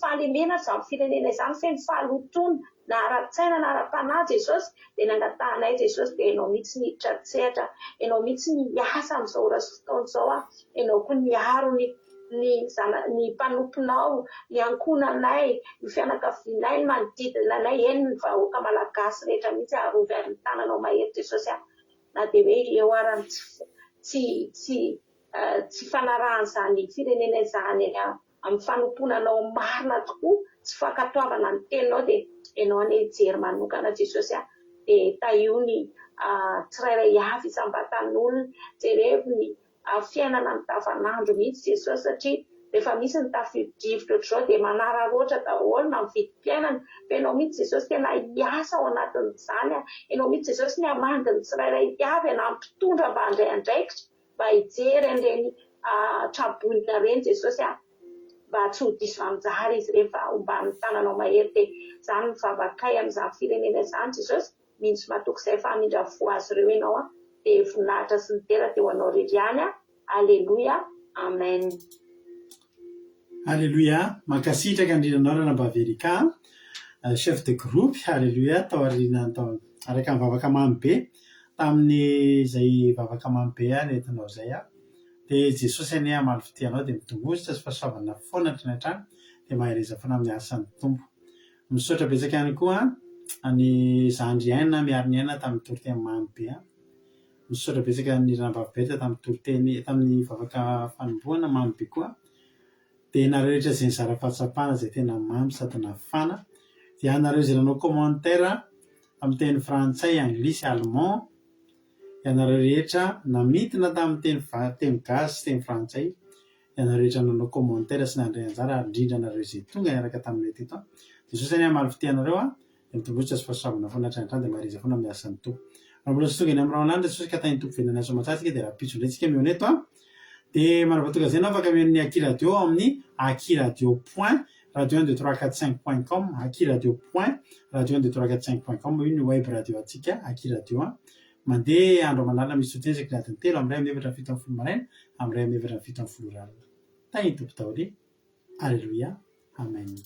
fahalemena aza izany firenena izany, feno fahalotoana na ara-tsaina na ara-panahy Jesosy dia nangatahanay Jesosy dia Ianao mihitsy niditra an-tsehatra, Ianao mihitsy niasa amin'izao ora sy fotoana izao an, Ianao koa niaro ny ny zana ny mpanomponao, ny ankohonanay, ny fianakavianay, ny manodidina anay, eny ny vahoaka malagasy rehetra mihitsy arovy amin'ny tananao mahery Jesosy an, na dia hoe eo ara ny tsy tsy tsy fanarahan'izany firenena izany amin'ny fanompoana Anao marina tokoa sy fankatoavana ny teninao dia Ianao anie hijery manokana Jesosy a! dia tahio ny tsirairay avy isam-batan'olona, jerevo ny fiainana andavanandro mihitsy Jesosy satria rehefa misy ny tafio-drivotra ohatr'izao dia manararaotra daholo na ny vidim-piainana fa Ianao mihitsy Jesosy tena hiasa ao anatin'izany a! Ianao mihitsy Jesosy ny hamangy ny tsirairay avy na ny mpitondra mba handray andraikitra mba hijery an'ireny traboina ireny Jesosy a, mba tsy ho diso anjara izy ireny fa homban'ny tananao mahery dia izany ny vavakay amin'izany firenena izany Jesosy, mino sy matoky izay fa hamindra fo azy ireo Ianao a, dia voninahitra sy ny dera dia ho Anao irery ihany a, Aleloia, Amen.
Aleloia, mankasitraka indrindra anao Ranabavy Ericka a, chef de groupe, aleloia, tao aoriana tao araka ny vavaka mamy be tamin'ny izay vavaka mamy be nentinao izay aho. Dia Jesosy anie hamaly fitia anao dia mitomboa sy fahasoavana foana hatrany hatrany dia mahereza foana amin'ny asan'ny Tompo. Misaotra betsaka ihany koa an'i Zandry Aina Miaro ny Aina tamin'ny toriteny mamy be an. Misaotra betsaka an'i Ranabavy Berthe tamin'ny toriteny tamin'ny vavaka fanombohana mamy be koa. Dia nareo rehetra izay nizara fahatsapana izay tena mamy sady nafana. Dia anareo izay nanao commentaire tamin'ny teny frantsay, anglisy, allemand. Ianareo rehetra namintina tamin'ny teny teny gasy sy teny frantsay, ianareo rehetra nanao commentaire sy nandray anjara ary indrindra anareo izay tonga niaraka taminay teto an! Jesosy anie hamaly fitia anareo an! Dia mitomboa sy fahasoavana foana hatrany hatrany dia maheriza foana amin'ny asan'ny Tompo. Raha mbola tsy tonga eny amin'ny rahona any Jesosy ka tahin'ny Tompo velona ny asa aman-tsara tsika dia rahampitso indray tsika mihaona eto an! Dia manova tonga izay ianao afaka mihaino ny Aky Radio ao amin'ny akyradio point radio un deux trois quatre cinq point com, akyradio point radio un deux trois quatre cinq point com, io ny web radio antsika Aky Radio an! Mandeha andro aman'alina misy soutien isaky ny adiny telo amin'ny iray amin'ny efatra amin'ny 17 maraina amin'ny iray amin'ny efatra amin'ny 17 ora alina. Tahin'ny Tompo daholo e! Aleloia! Amen!